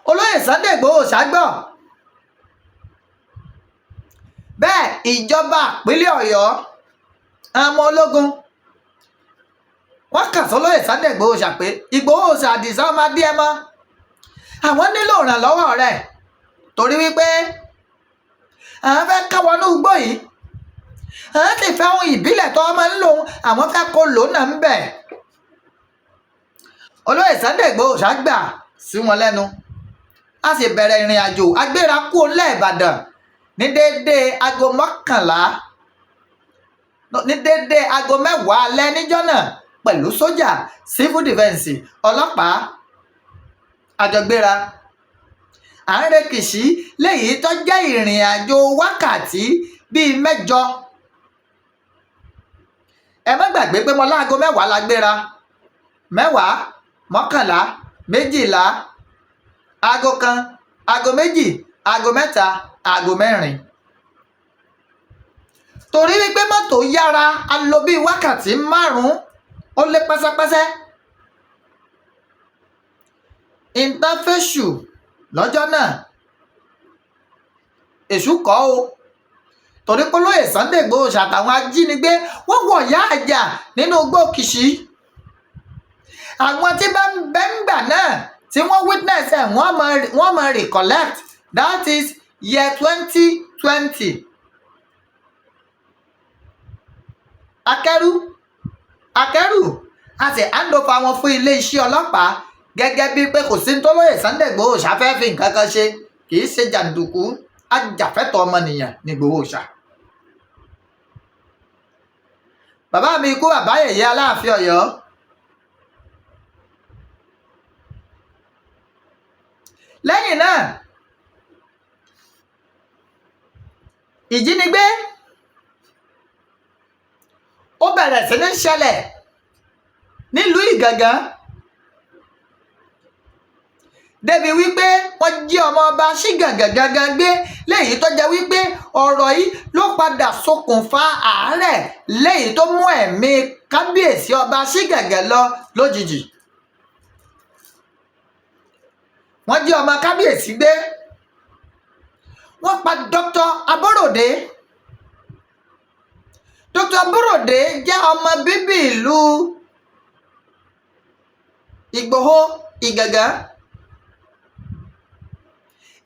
Olóyè Sunday Igboho ṣàgbọ́ bẹ́ẹ̀. Ìjọba ìpínlẹ̀ Ọ̀yọ́, ọmọ ológun, wọ́n kà sólóyè Sunday Igboho ṣà pé Igboho ṣàdìsá ọmọ adéẹmọ, àwọn nílò ìrànlọ́wọ́ rẹ̀ torí wípé àwọn fẹ́ ká wọnú igbó yìí, àwọn sì fẹ́ ohun ìbílẹ̀ tó máa ń lò, àwọn fẹ́ kó lò náà ń bẹ̀. Olóyè Sunday Igboho ṣàgbà sí wọn lẹ́nu, a sì bẹ̀rẹ̀ ìrìn àjò agbéra kúò lẹ́ẹ̀bàdàn ní déédéé aago 11, ní déédéé aago 10 alẹ́ níjọ́ náà, pẹ̀lú sójà, civil defence, ọlọ́pàá, àjọgbéra. À ń re Kìṣí, léyìí tó jẹ́ ìrìn àjò wákàtí bíi 8. Ẹ má gbàgbé pé mo láago 10 la gbéra: 10, 11, 12, aago 1, aago 2, aago 3, aago 4. Torí wípé mọ́tò yára, a lò bíi wákàtí 5 ó lé pẹ́sẹ́pẹ́sẹ́. Ìtànfẹ́ṣù lọ́jọ́ náà, èṣù kọ́ o, torí pé olóyè Sunday Igboho ṣàtàwọn ajínigbé wọ́n wọ̀ yá àjà nínú igbó Kìṣí. Àwọn tí bá ń bẹ́ ń gbà náà tí wọ́n witness ẹ̀, wọ́n mọ̀ recollect. That is year 2020. Akẹ́rù akẹ́rù, a sì hand over wọn fún iléeṣẹ́ ọlọ́pàá gẹ́gẹ́ bíi pé kò sí ní tólóyè Sunday Igboho ṣàfẹ́ fi nǹkan kan ṣe. Kì í ṣe jàǹdùkú, ajàfẹ́tọ̀ọ́ ọmọnìyàn ní Igboho ṣà. Bàbá mi ikú bàbá yèyé Aláàfin Ọ̀yọ́. Lẹ́yìn náà, ìjínigbé ó bẹ̀rẹ̀ sí ní ṣẹlẹ̀ nílùú Ìgàngán, débi wípé wọ́n jí ọmọ ọba Ṣígàngàn gangan gbé, léyìí tó jẹ́ wípé ọ̀rọ̀ yìí ló padà ṣokùnfà àárẹ̀ léyìí tó mú ẹ̀mí kábíyèsí ọba Ṣígàngàn lọ lójijì. Wọ́n jí ọmọ kábíyèsí gbé, wọ́n pa Dr. Aborode. Dr. Aborode jẹ́ ọmọ bíbí ìlú Ìgbòho Ìgàngán.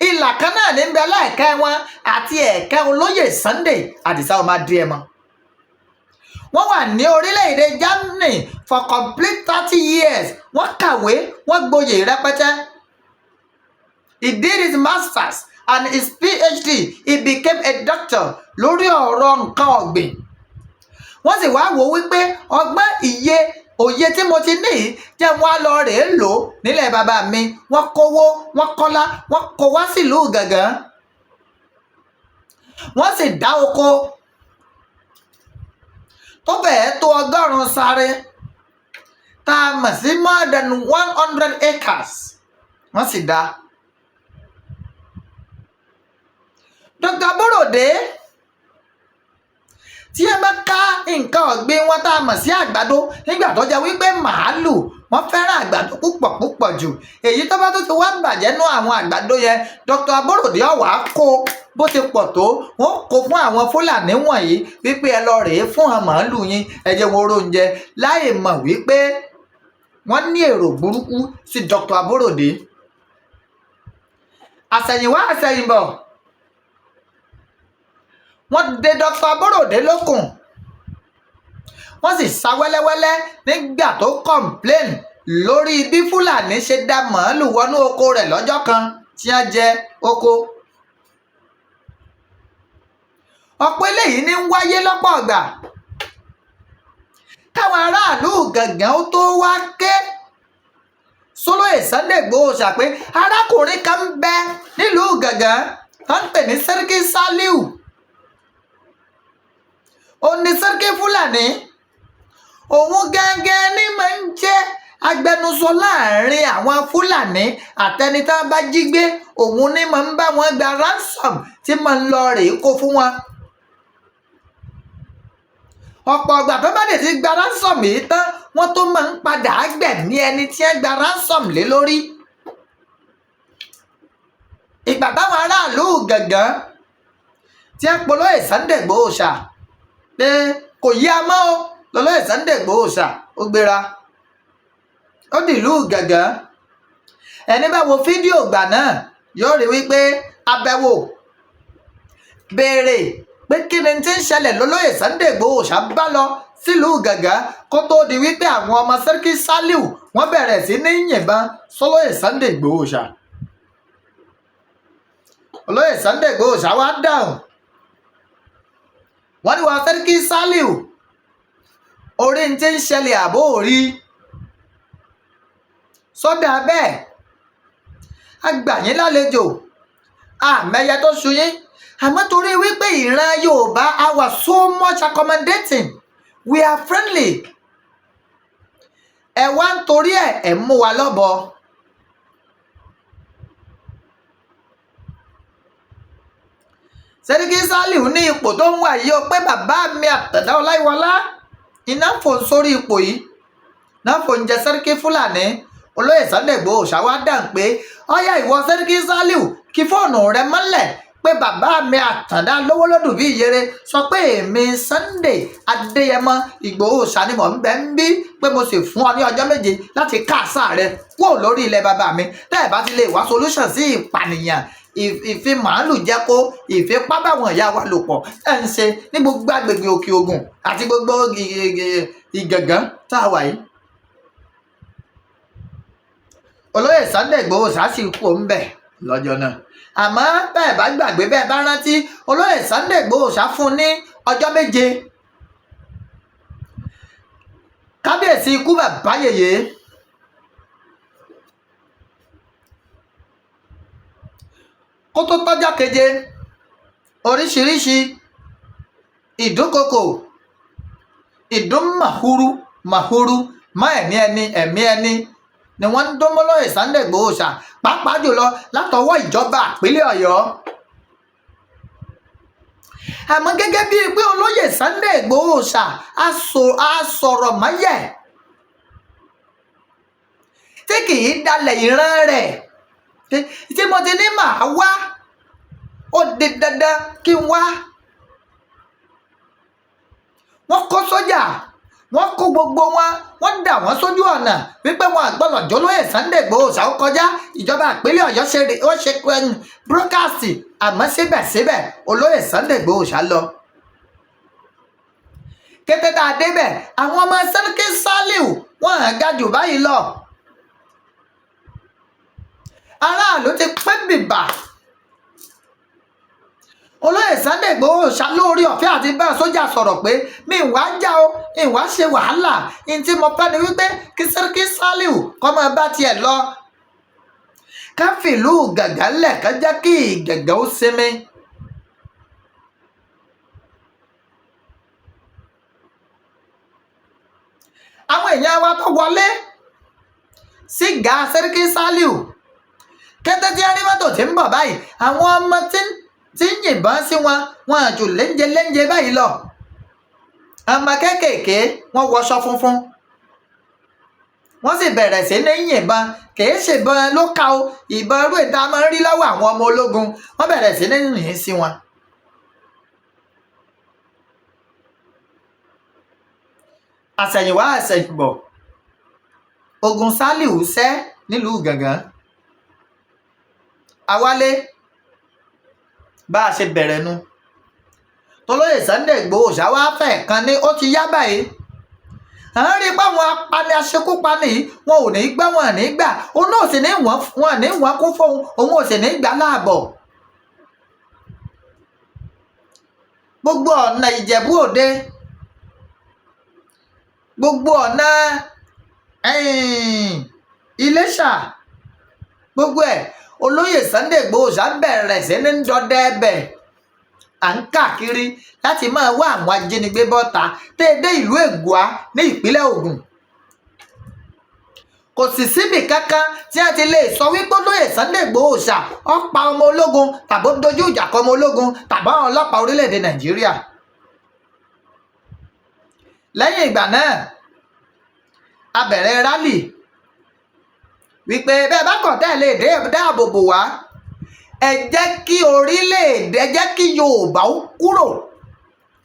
Ìlà kan náà ní bẹ láìka wọn àti ẹ̀ka olóyè Sunday Àdìsá ọmọ Adéẹmọ. Wọ́n wà ní orílẹ̀-èdè Germany for complete 30 years. Wọ́n kàwé, wọ́n gboyè rẹpẹtẹ. He did his masters and his PhD. He became a doctor lórí ọ̀rọ̀ nǹkan ọ̀gbìn. Wọ́n sì wá wò wípé ọgbọ́n ìye òye tí mo ti ní yìí jẹ́ wọ́n á lọ rèé lò ó nílẹ̀ bàbá mi. Wọ́n kówó, wọ́n kọ́lá, wọ́n kó wá sílùú Gàngán, wọ́n sì dá oko tó fẹ́ẹ́ tó 100 sáré, tá a mọ̀ sí more than 100 acres, wọ́n sì dá. Dr. Borode tí Tí ẹ bá ká nǹkan ọ̀gbìn wọn tá a mọ̀ sí àgbàdo, nígbà tó jẹ́ wípé màálù wọ́n fẹ́ràn àgbàdo púpọ̀ púpọ̀ jù, èyí tó bá tó ti wá bàjẹ́ nú àwọn àgbàdo yẹn, Dr. Aborode ọ̀wá kó bó ti pọ̀ tó, wọ́n kó fún àwọn Fúlàní wọ̀nyí wípé ẹ lọ rèé fún àwọn màálù yín, ẹ jẹ́ wọn oróúnjẹ, láì mọ̀ wípé wọ́n ní èrò burúkú sí Dr. Aborode. Àsẹ̀yìnwá àsẹ̀yìnbọ̀, wọ́n dé Dr. Aborode lókun, wọ́n sì sá wẹ́lẹ́wẹ́lẹ́ nígbà tó complain lórí bí Fúlàní ṣe dá màálù wọnú oko rẹ̀ lọ́jọ́ kan tí wọ́n jẹ oko. Ọ̀pọ̀ eléyìí ní ń wáyé lọ́pọ̀ ọ̀gbà káwọn aráàlú Gàngán ó tó wá ké sólóyè Sunday Igboho ṣà pé arákùnrin kan ń bẹ nílùú Gàngán tó ń pè ní Sẹ́ríkì Saliu, òun ní Sẹ́ríkì Fúlàní. Òun gangan ní máa ń jẹ́ agbẹnusọ láàrin àwọn Fúlàní àtẹni tá a bá jí gbé. Òun ní máa ń bá wọn gba ransom tí máa ń lọ rèé kó fún wọn. Ọ̀pọ̀ ọgbà tó bá lè ti gba ransom yìí tán, wọ́n tó máa ń padà gbẹ̀mí ẹni tí wọ́n gba ransom lé lórí. Ìgbà táwọn aráàlú Gàngán tí wọ́n polóyè Sunday Igboho ṣà pé kò yí a mọ́ o, lọ́lọ́yè Sunday Igboho ṣà ó gbéra, ó dìlú Gàngán. Ẹni bá wo fídíò gbà náà yóò rí wípé abẹ́wò béèrè pé kí ni tí ń ṣẹlẹ̀ lọ́lọ́yè Sunday Igboho ṣà bá lọ sílùú Gàngán, kó tó di wípé àwọn ọmọ Sẹ́ríkì Saliu wọ́n bẹ̀rẹ̀ sí ní yìnbọn sọlọ́yè Sunday Igboho ṣà. Olóyè Sunday Igboho ṣà wá dáhùn, wọ́n ní wọ́n Sẹ́ríkì Saliu orí ń tí ń ṣẹlẹ̀ àbó òrí sọ́dà bẹ́ẹ̀, a gbà yín lálejò, àmẹ́yẹ tó ṣu yín, àmọ́ torí wípé ìran Yorùbá a wà so much accommodating, we are friendly, ẹ wá ń torí ẹ̀ mú wa lọ́bọ. Sẹ́ríkì Saliu ní ipò tó ń wà yìí ó pé bàbá mi Àtàndá Ọláyíwọlá iná fò ń sórí ipò yìí náà fò ń jẹ Sẹ́ríkì Fúlàní. Olóyè Sunday Igboho ṣàwá dàn pé ọyá, ìwọ Sẹ́ríkì Saliu, kí fóònù rẹ mọ́lẹ̀, pé bàbá mi Àtàndá lówólódù bí ìyèrè sọ pé èmi Sunday Adéyẹmọ Ìgbòho ṣànímọ̀ ń bẹ ń bí, pé mo sì fún ọ ní ọjọ́ 7 láti káàsà rẹ kúrò lórí ilẹ̀ bàbá mi, tẹ́ ẹ̀ bá ti lè wá solution sí ìpànìyàn, ìfi màálù jẹ́kó, ìfipá báwọn ìyá wa lò pọ̀ ẹ̀ ń ṣe ní gbogbo agbègbè Òkè Ògùn àti gbogbo Ìgàngán tá a wà yìí. Olóyè Sunday Igboho ṣáàṣì kú òun bẹ̀ lọ́jọ́ náà, àmọ́ bẹ́ẹ̀ bá gbàgbé, bẹ́ẹ̀ bá rántí, olóyè Sunday Igboho ṣá fún ní ọjọ́ 7. Kábíyèsí ikú bàbá yèyé kó tó tọ́jọ́ keje, oríṣiríṣi ìdúnkokò, ìdúnmàhúrú màhúrú mọ́ ẹ̀mí ẹni, ẹ̀mí ẹni ni wọ́n ń dún mọ́lóyè Sunday Igboho ṣá, pàápàá jùlọ látọwọ́ ìjọba ìpínlẹ̀ Ọ̀yọ́. Àmọ́ gẹ́gẹ́ bíi pé olóyè Sunday Igboho ṣá a sọ̀rọ̀ mọ́yẹ̀ tí kì í dalẹ̀ ìran rẹ̀, tí mo ti ní màá wá, ó di dandan kí n wá. Wọ́n kó sójà, wọ́n kó gbogbo wọn, wọ́n dà wọ́n sójú ọ̀nà wípé wọn àgbọ̀lọ̀ jólóyè Sunday Igboho ṣá ó kọjá. Ìjọba ìpínlẹ̀ Ọ̀yọ́ ṣe wọ́n ṣe broadcast, àmọ́ síbẹ̀síbẹ̀ olóyè Sunday Igboho ṣá lọ. Kété tá a débẹ̀, àwọn ọmọ Sẹ́ríkì Saliu wọ́n hàn ga jù báyìí lọ. Aráàlú ti pẹ́ bìbà. Olóyè Sunday Igboho ṣá lórí ọ̀fẹ́ àti bá sójà sọ̀rọ̀ pé mi wá já o, ìwá ṣe wàhálà ní tí mo fẹ́ ni wípé kí Sẹ́ríkì Saliu kọ́ máa bá tiẹ̀ lọ, ká fìlú Gàngán lẹ̀, ká jẹ́ kí Gàngán ó sinmi. Àwọn èèyàn wa tó wọlé sígá Sẹ́ríkì Saliu, kété tí a rí mọ́tò tí ń bọ̀ báyìí, àwọn ọmọ tí ń yìnbọn sí wọn, wọn àjò léńjẹ léńjẹ báyìí lọ. Ọmọ kéékèèké, wọ́n wọṣọ funfun, wọ́n sì bẹ̀rẹ̀ sí ní yìnbọn. Kìí ṣèbọn ló ká o, ìbọn irú ìta máa ń rí lọ́wọ́ àwọn ọmọ ológun. Wọ́n bẹ̀rẹ̀ sí ní yìn sí wọn. Àṣẹ̀yìnwá àṣẹ̀yìnbọ̀, ogun Sálíù ṣẹ́ nílùú Gàngán. Awálé bá a ṣe bẹ̀rẹ̀ nu. Tolóyè Sunday Igboho ṣáwá fẹ̀ kan ní ó ti yá báyìí. À ń rí i pé àwọn apani aṣekúpani yìí, wọn ò ní gbà, wọn ní gbà. Òun náà sì ní wọ́n, wọn ní wọ́n kún fóun, òun ò sì ní gbà láàbọ̀. Gbogbo ọ̀nà Ìjẹ̀bú Òde, gbogbo ọ̀nà Iléṣà, gbogbo ẹ̀, olóyè Sunday Igboho ṣá bẹ̀rẹ̀ sí ní dọdẹ ẹbẹ̀. À ń káàkiri láti máa wá àwọn ajínigbé bọ́ta tẹ́ ẹ dé ìlú Ègùá ní ìpínlẹ̀ Ògùn. Kò sì síbì kankan tí a ti lè sọ wípé olóyè Sunday Igboho ṣá ó pa ọmọ ológun tàbó dojú ìjà kọ ọmọ ológun tàbá àwọn ọlọ́pàá orílẹ̀-èdè Nàìjíríà. Lẹ́yìn ìgbà náà, a bẹ̀rẹ̀ rally wípé bẹ́ẹ̀ bá kọ̀ tẹ́ ẹ lè dáàbò bò wá, ẹ jẹ́ kí orílẹ̀-èdè, ẹ jẹ́ kí Yorùbá ó kúrò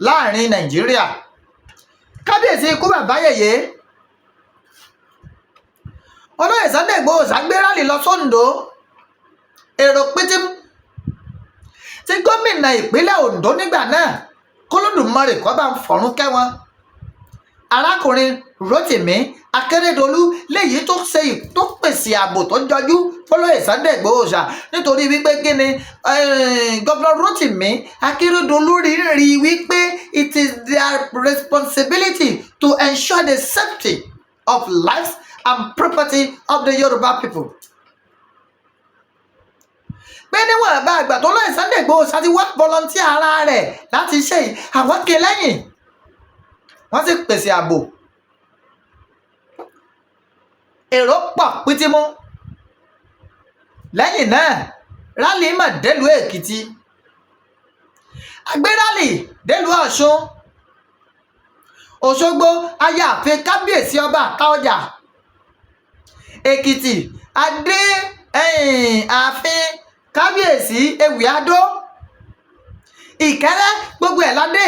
láàrin Nàìjíríà. Kábíyèsí ikú bàbá yèyé, olóyè Sunday Igboho ṣàgbé rally lọ sóńdó. Èrò pété tí gómìnà ìpínlẹ̀ Ondo nígbà náà, kólódùmarè kó bá ń fọ̀run kẹ́ wọn, arákùnrin Rotimi Akeredolu, léyìí tó ṣe tó pèsè ààbò tó jọjú fọlọ́yè Sunday Igboho ṣá, nítorí wípé kíni, gómìnà Rotimi Akeredolu rí wípé it is their responsibility to ensure the safety of lives and property of the Yoruba people, pé níwọ̀n bá àgbà tó lóye Sunday Igboho ṣá ti wá volunteer ara rẹ̀ láti ṣe yìí, àwọn ké lẹ́yìn, wọ́n sì pèsè ààbò. Èrò pọ̀ pítímú. Lẹ́yìn náà, rally mà délùú Èkìtì, àgbé rally délùú Ọ̀ṣun Òṣogbo, aya ààfin kábíyèsí ọba Àtaọjà. Èkìtì, adé ààfin kábíyèsí Ewì Adó. Ìkẹrẹ, gbogbo ẹ̀ ládé.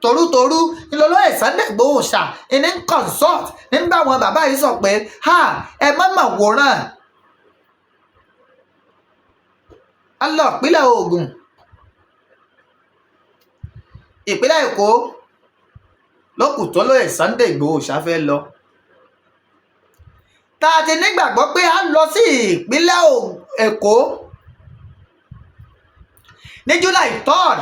Torútorú ńlọlọ́yè Sunday Igboho ṣá ní consult ní bá àwọn bàbá yìí sọ pé ha, ẹ má mà wòran. A lọ ìpínlẹ̀ Ògùn, ìpínlẹ̀ Èkó lókù tó lóye Sunday Igboho ṣá fẹ́ lọ, tá a ti nígbàgbọ́ pé a lọ sí ìpínlẹ̀ Èkó ní July 3rd,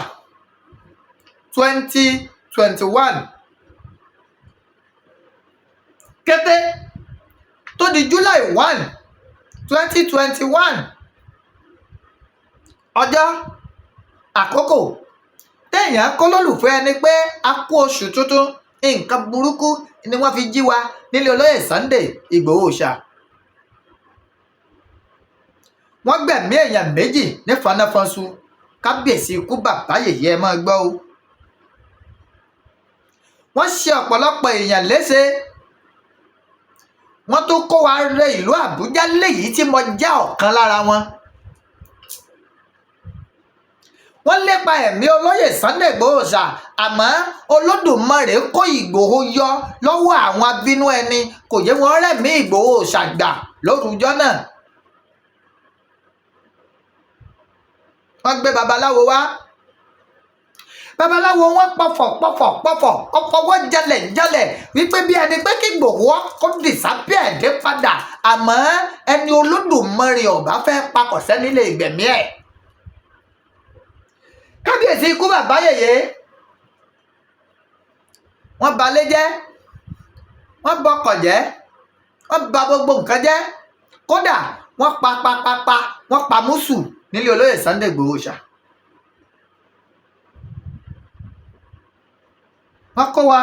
2021. Kété tó di July 1, 2021, ọjọ́ àkókò téèyàn kó lólùfẹ́ ẹni pé a kú oṣù tuntun, nǹkan burúkú ni wọ́n fi jí wa nílé olóyè Sunday Igboho ṣá. Wọ́n gbẹ̀mí èèyàn méjì ní fọnáfọ́nsu. Kábíyèsí ikú bàbá yèyé, ẹ máa gbọ́ o. Wọ́n ṣe ọ̀pọ̀lọpọ̀ èèyàn léṣe, wọ́n tó kó wa re ìlú Àbújá, léyìí tí mo jẹ́ ọ̀kan lára wọn. Wọ́n lépa ẹ̀mí olóyè Sunday Igboho ṣá, àmọ́ Olódùmarè kó Ìgbòho yọ lọ́wọ́ àwọn abínú ẹni, kò yé wọn rẹ̀mí Ìgbòho ṣàgbà lórúkọ náà. Wọ́n gbé babaláwo wá, babaláwo wọn pọ̀fọ̀ pọ̀fọ̀ pọ̀fọ̀, ọfọwọ́ jalẹ̀ jalẹ̀ wípé bí ẹni pé kí Ìgbòho kó disappear dé padà, àmọ́ ẹni Olódùmarè ọ̀bá fẹ́ pakọ̀ sẹ́ni lè gbẹ̀mí ẹ̀. Kábíyèsí ikú bàbá yèyé, wọ́n balẹ̀ jẹ́, wọ́n bọkọ̀ jẹ́, wọ́n ba gbogbo nǹkan jẹ́, kódà wọ́n pa pa pa pa, wọ́n pa mùsù nílé olóyè Sunday Igboho ṣá. Wọ́n kó wa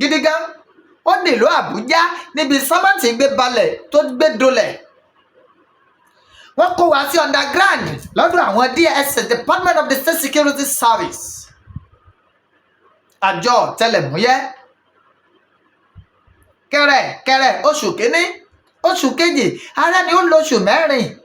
gidi gan, ó dìlú Àbújá níbi sọ́mọ́ǹtì gbé balẹ̀ tó gbé dolẹ̀. Wọ́n kó wa sí underground lọ́dọ̀ àwọn DSS, Department of the State Security Service. Àjọ ọ̀tẹlẹ̀múyẹ́ kẹrẹ̀kẹrẹ̀, oṣù kínní, oṣù kejì, ara ni ó lóṣù 4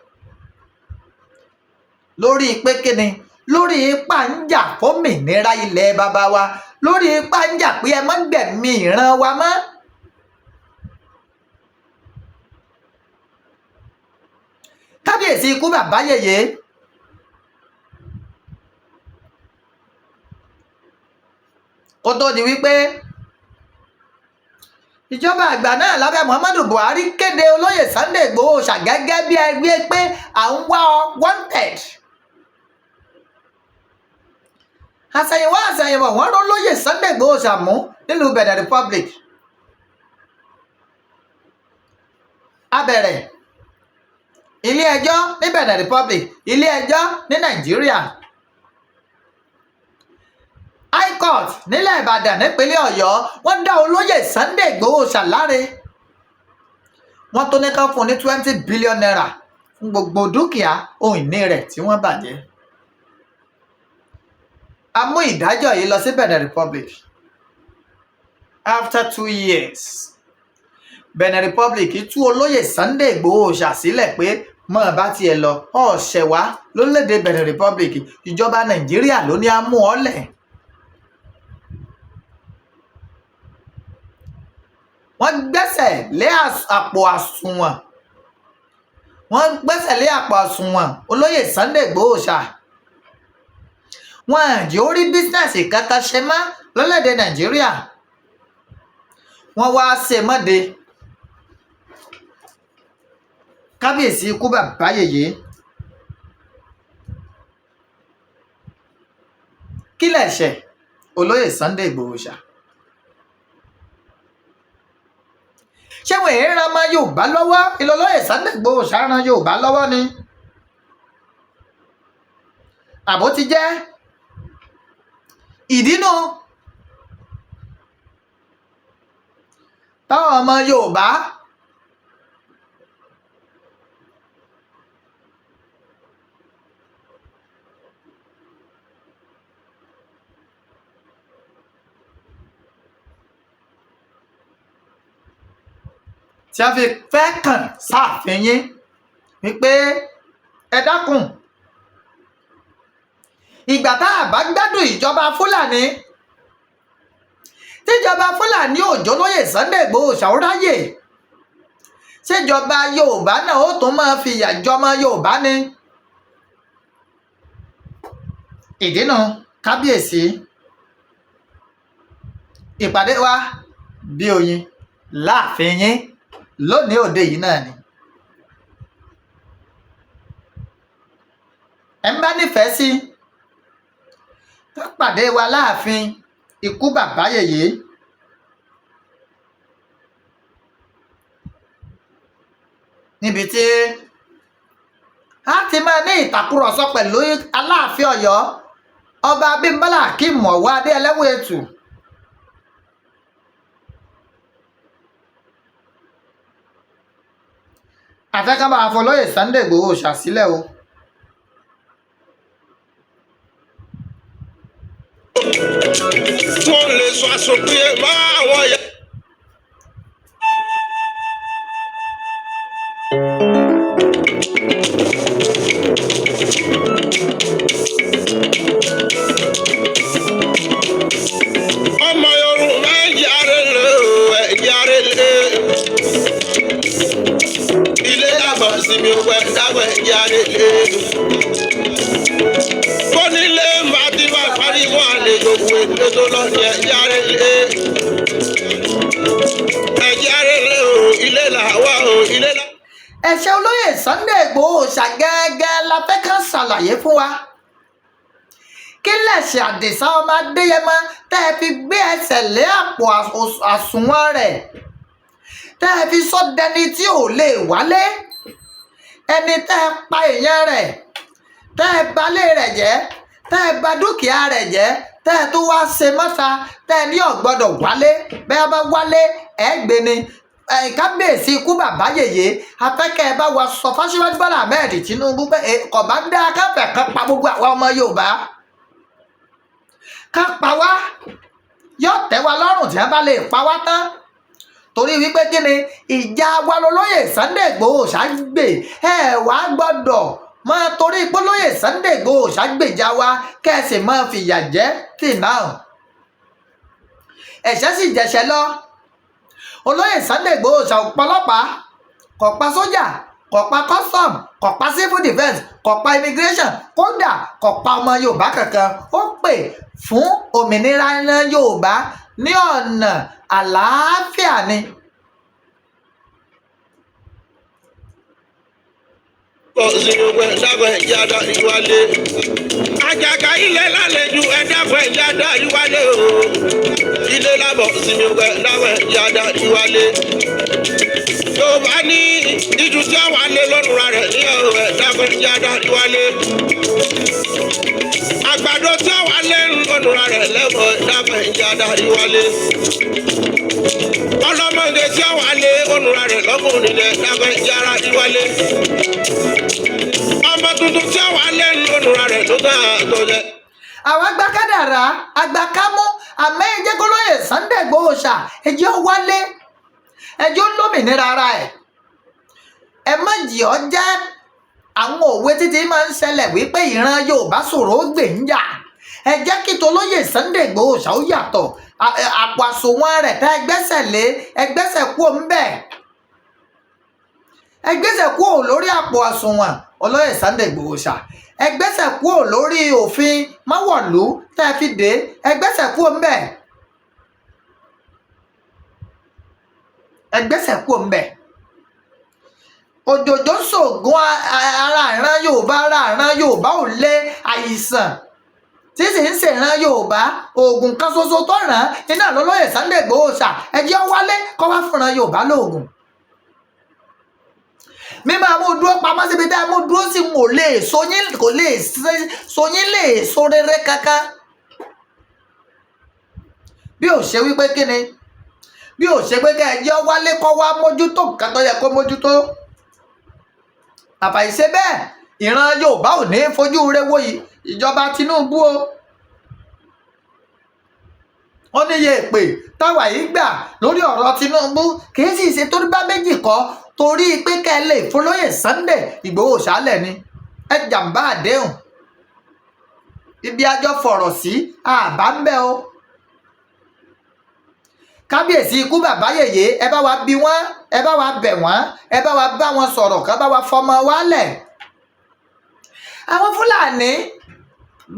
lórí pé kíni? Lórí ipá ń jà fómìnira ilẹ̀ bàbá wa, lórí ipá ń jà pé ẹ má gbẹ̀mí ìran wa mọ́. Kábíyèsí ikú bàbá yèyé, kó tó di wípé ìjọba àgbà náà lábẹ́ Muhammadu Buhari kéde olóyè Sunday Igboho ṣà gẹ́gẹ́ bí ẹgbẹ́ pé à ń wá ọ, wanted. Àṣẹ̀yìnwá àṣẹ̀yìnbọ̀, wọ́n rán olóyè Sunday Igboho ṣàmú nílùú Benin Republic. Abẹ̀rẹ̀ ilé ẹjọ́ ní Benin Republic, ilé ẹjọ́ ní Nàìjíríà, High Court nílẹ̀ Ìbàdàn nípínlẹ̀ Ọ̀yọ́, wọ́n dá olóyè Sunday Igboho ṣàláre. Wọ́n tó ní ká fún un ní ₦20 billion fún gbogbo dúkìá ohun ìní rẹ̀ tí wọ́n bàjẹ́. A mú ìdájọ́ yìí lọ sí Benin Republic. After 2 years, Benin Republic tú olóyè Sunday Igboho ṣàsílẹ̀ pé mọ́ ẹ bá tiẹ̀ lọ ọ̀ṣẹ̀ wá lórílẹ̀‐èdè Benin Republic, ìjọba Nàìjíríà ló ní á mú ọ lẹ̀. Wọ́n gbẹ́sẹ̀ lé àpò àsùnwọ̀n, wọ́n gbẹ́sẹ̀ lé àpò àsùnwọ̀n olóyè Sunday Igboho ṣá. Wọn àjẹ́ ó rí business kankan ṣe mọ́ lórílẹ̀‐èdè Nàìjíríà. Wọ́n wá ṣe mọ́de. Kábíyèsí ikú bàbá yèyé, kí lẹ̀ṣẹ̀ olóyè Sunday Igboho ṣá? Ṣé wọn èé ran ọmọ Yorùbá lọ́wọ́? Ìlọlọ́yè Sunday Igboho ṣá ran Yorùbá lọ́wọ́ ni àbó ti jẹ́ ìdínú táwọn ọmọ Yorùbá tí a fi fẹ́ kàn sáàfin yín wípé ẹ dákun, ìgbà tá a bá gbádùn ìjọba Fúlàní, tíjọba Fúlàní òjò lóyè Sunday Igboho ṣàwòráyè, ṣèjọba Yorùbá náà ó tún máa fìyà jọmọ Yorùbá ni? Ìdínà kábíyèsí, ìpàdé wa bí oyin láàfin yín lónìí òde yìí náà ni. Ẹ ń bá nífẹ̀ẹ́ sí ká pàdé wa láàfin ikú bàbá yèyé. Níbi tí a ti máa ní ìtàkùrọ̀sọ pẹ̀lú Aláàfin Ọ̀yọ́, Ọba Abímbọ́lá Akeem Ọwọ́adé Ẹlẹ́wọ̀n-Ẹ̀tù. Àfẹ́kán bá àfọlóyè Sunday Igboho ṣàsílẹ̀ o. Wọ́n lè sọ àsopín mọ́ àwọn yẹn. Ọmọ Yorùbá, yára lé o, ẹ yára lé. Ilé dàgbà sí mi wẹ̀ dàgbà, yára lé. Kónílé bá ti bá pariwo àlejò wé tó lọ ní ẹ yára lé. Ẹ yára lé o, ilé làwa o, ilé là. Ẹ̀ṣẹ̀ olóyè Sunday Igboho ṣàgẹ́gẹ́ la fẹ́ kàn ṣàlàyé fún wa. Kí lẹ̀ṣẹ̀ Àdìsá ọmọ Adéyẹmọ tẹ́ ẹ fi gbé ẹsẹ̀ lé àpò àsùnwọ̀n rẹ̀, tẹ́ ẹ fi sọ dẹni tí ò lè wálé, ẹni tẹ́ ẹ pa èèyàn rẹ̀, tẹ́ ẹ balé rẹ̀ jẹ́, tẹ́ ẹ bà dúkìá rẹ̀ jẹ́, tẹ́ ẹ tó wá ṣe mọ́ta, tẹ́ ẹ ní ò gbọ́dọ̀ wálé, bẹ́ẹ̀ bá wálé ẹ gbé ni? Kábíyèsí ikú bàbá yèyé, afẹ́kẹ́ ẹ bá wa sọ fásiwájú Bọ́lá Ahmed Tinubu pé kò bá dá káfẹ́ kan pa gbogbo àwa ọmọ Yorùbá, ká pa wá. Yóò tẹ́ wa lọ́rùn tí wọ́n bá lè pa wá tán, torí wípé kí ni ìjà wa lolóyè Sunday Igboho ṣàgbè. Ẹ wá gbọ́dọ̀ máa torí pólóyè Sunday Igboho ṣàgbèjà wa, kẹ́sì máa fìyà jẹ tì náà. Ẹ̀ṣẹ̀ sì jẹ̀ṣẹ̀ lọ. Olóyè Sunday Igboho ṣàpọlọpàá, kò pa sójà, kò pa custom, kò pa civil defence, kò pa immigration, kódà kò pa ọmọ Yorùbá kankan. Ó pè fún òmìnira ilẹ̀ Yorùbá ní ọ̀nà àlàáfíà ni. Àjàgà ilé lálejò, ẹ̀dàpọ̀ ẹ̀já dárí wálé o. Ilé lábọ̀ sinmi ọgbẹ́, ẹ̀dàpọ̀ ẹ̀já dárí wálé. Yorùbá ní ìjù tí àwọn alẹ́ lọ́nùra rẹ̀ ní ọ̀rọ̀, ẹ̀dàpọ̀ ẹ̀já dárí wálé. Àgbàdo tí àwọn alẹ́ lọ́nùra rẹ̀ lẹ́bọ̀, ẹ̀dàpọ̀ ẹ̀já dárí wálé. Ọlọ́mọdé tí àwọn alẹ́ ọ̀nùra rẹ̀ lọ́kùnrin rẹ̀, ẹ̀dàpọ̀ ẹ̀já dárí wálé. Ọmọ tuntun tí àwọn alẹ́ lọ́nùra rẹ̀ tó dáa tó jẹ́. Àwọn agbákádàrá agbákámú, àmọ́ ẹ jẹ́ kólóyè Sunday Igboho ṣá, ẹ jẹ́ ó wálé, ẹ jẹ́ ó lómìnira ara ẹ̀. Ẹ má jì ọ́ jẹ́ àwọn òwe títí máa ń ṣẹlẹ̀ wípé ìran Yorùbá ṣòro ó gbè ń jà. Ẹ jẹ́ kí tolóyè Sunday Igboho ṣá ó yàtọ̀. Àpò àsùnwọ̀n rẹ̀ tẹ́ ẹ gbẹ́sẹ̀ lé, ẹ gbẹ́sẹ̀ kúò ńbẹ̀, ẹ gbẹ́sẹ̀ kúò lórí àpò àsùnwọ̀n olóyè Sunday Igboho ṣá, ẹ gbẹ́sẹ̀ kúò lórí òfin máwọ̀lú tẹ́ ẹ fi dé, ẹ gbẹ́sẹ̀ kúò ńbẹ̀, ẹ gbẹ́sẹ̀ kúò ńbẹ̀. Òjòjò ń ṣògùn ara ìran Yorùbá, ara ìran Yorùbá ò lé. Àìsàn tí sì ń ṣèràn Yorùbá, oògùn kan ṣoṣo tó ràn án iná lọ́lọ́yè Sunday Igboho ṣá. Ẹ jẹ́ ó wálé kó wá fúnra Yorùbá lóògùn. Mímọ́ mú dúró pamọ́ síbi tá a mú dúró sí kò lè soyín, kò lè soyín lè so rere kankan. Bí ò ṣe wípé kí ni, bí ò ṣe pé kẹ́ ẹ jẹ́ ó wálé kó wá mójútó nǹkan tó yẹ kó mójútó. Àfàìṣe bẹ́ẹ̀, ìran Yorùbá ò ní fojú re wo ìjọba Tinubu o. Ó níye èpè táwa yìí gbà lórí ọ̀rọ̀ Tinubu, kì í sì ṣe torí bá méjì kọ́, torí pé kẹ́ ẹ lè fọlọ́yè Sunday Ìgbòho ṣálẹ̀ ni. Ẹ jàǹbá àdéhùn ibi àjọ fọ̀rọ̀ sí àbá ń bẹ́ o. Kábíyèsí ikú bàbá yèyé, ẹ bá wa bí wọ́n, ẹ bá wa bẹ̀ wọ́n, ẹ bá wa bá wọn sọ̀rọ̀, ká bá wa fọmọ wálẹ̀. Àwọn Fúlàní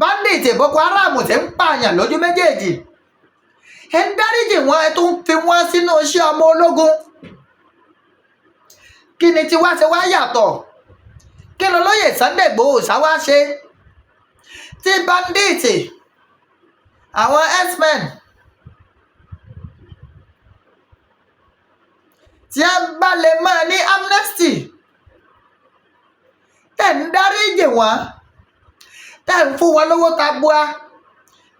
bandit, Boko Haram ti ń pààyàn lójú méjèèjì, ẹ ń dáríjì wọn, ẹ tún fi wọn sínú iṣẹ́ ọmọ ológun. Kí ni tiwa ṣe wá yàtọ̀? Kí ló lóye Sunday Igboho ṣá wá ṣe tí bandit, àwọn herdsmen tí a bá lè máa ní amnesty, tẹ̀ ń dáríjì wọ́n, tẹ̀ ń fún wọn lówó tabua,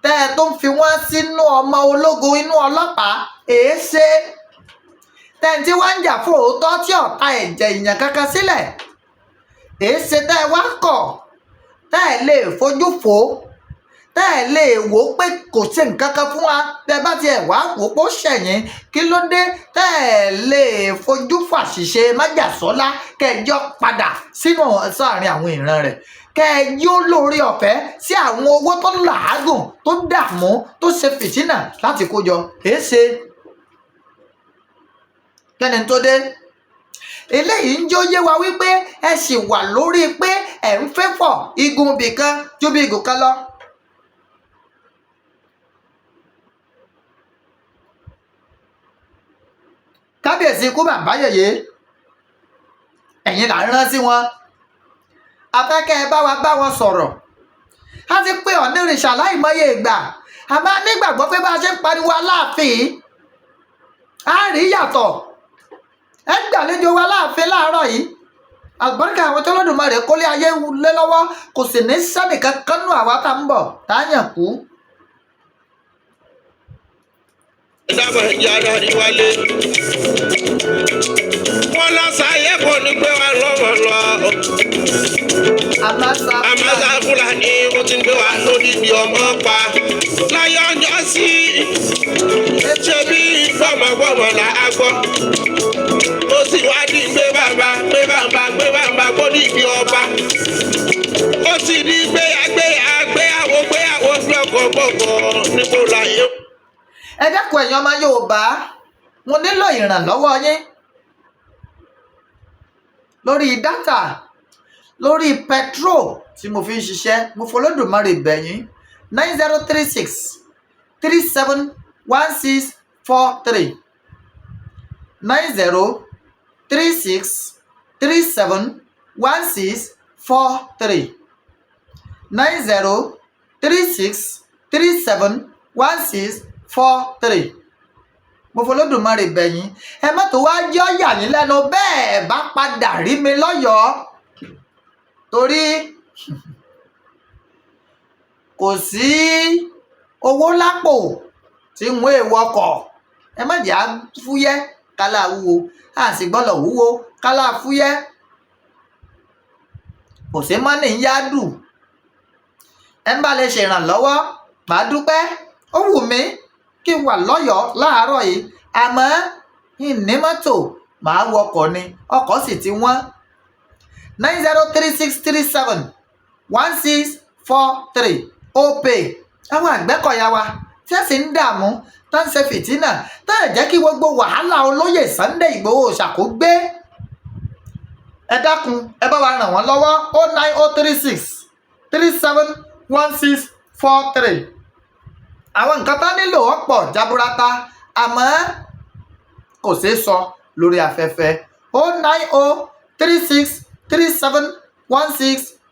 tẹ́ ẹ tó ń fi wọ́n sínú ọmọ ológun, inú ọlọ́pàá? Èéṣe tẹ́ ẹ tí wọ́n ń jà fún òótọ́ tí ọ̀tá ẹ̀jẹ̀ èèyàn kankan sílẹ̀? Èéṣe tẹ́ ẹ wá kọ̀, tẹ́ ẹ lè fojú fò ó, tẹ́ ẹ lè wò ó pé kò ṣe nǹkan kan fún wa? Tẹ́ ẹ bá tiẹ̀ wá wò ó pé ó ṣẹ̀yìn, kí ló dé tẹ́ ẹ lè fojú fò àṣìṣe májàsọ́lá, kẹjọ padà sínú sáàrin àwọn ìran rẹ̀, kẹ́ ẹ yóò lórí ọ̀fẹ́ sí àwọn owó tó làágùn, tó dààmú, tó ṣe fìtínà láti kó jọ? Èéṣe kẹ́ni tó dé? Eléyìí ń jó yé wa wípé ẹ sì wà lórí pé ẹ̀ ń fẹ́fọ̀ igun bìkan ju bí igun kan lọ. Kábíyèsí ikú bàbá yèyé, ẹ̀yin là ń rán sí wọn. Afẹ́kẹ́ ẹ bá wa bá wọn sọ̀rọ̀. A ti pé Ọ̀nìrìṣà láìmọye ìgbà. A máa nígbàgbọ́ pé bá a ṣe ń pariwo Aláàfin yìí, á rí yàtọ̀. Ẹ gbàlejò wa láàfin láàárọ̀ yìí. Àlùbáríkà àwọn tó lódùmarè kólé ayé lé lọ́wọ́, kò sì ní sẹ́nìkan kánú àwa tá ń bọ̀ tá a yàn kú. Dábọ̀ yàrá ìwálé. Wọ́n lọ sáyé kò ní gbé wa lọ́wọ́ lọ. Àmàsà. Àmàsà Fúlàní wọ́n ti ń gbé wa lódìdí ọmọ pa. Láyé ọjọ́ sí ṣe bí gbọ́mọgbọ́mọ là á gbọ́. Ó sì wá di gbé bàbá gbé bàbá gbé bàbá gbódìdí ọba. Ó sì di gbé gbé gbé àwo gbé àwo gbọ́kọ̀ gbọ́kọ̀ níbo láyé. Ẹ dákun, ẹ̀yin ọmọ Yorùbá, mo nílò ìrànlọ́wọ́ yín lórí data, lórí petrol tí mo fi ń ṣiṣẹ́. Mo fọlọ́dùmarè bẹ̀ yín. 9036371643, 9036371643, 9036371643. Mo fọlọ́dùmarè bẹ̀ yín. Ẹ má tó wá jẹ́ ọ́ yà yín lẹ́nu bẹ́ẹ̀ bá padà rí mi lọ́yọ̀ọ́, torí kò sí owó lápò tí ń wé wọkọ̀. Ẹ má jẹ́ á fúyẹ́ kálá wúwo, a sì gbọ́dọ̀ wúwo kálá fúyẹ́. Kò sí mọ́nì ń yádù. Ẹ ń bá lè ṣèrànlọ́wọ́, màá dúpẹ́. Ó wù mí kí n wà lọ́yọ̀ọ́ láàárọ̀ yìí, àmọ́ ìní mọ́tò, màá wọkọ̀ ni, ọkọ̀ sì ti wọ́n. 9036371643, Opay. Àwọn Àgbẹ̀kọ̀yà wa tí ẹ sì ń dààmú, tá ń ṣe fìtínà, tá ẹ̀ jẹ́ kí gbogbo wàhálà olóyè Sunday Ìgbòho ṣàkógbé, ẹ dákun, ẹ bá wa ràn wọ́n lọ́wọ́. 09036371643. Àwọn nǹkan tá nílò ọ̀pọ̀ jaburata, àmọ́ kò ṣeé sọ lórí afẹ́fẹ́.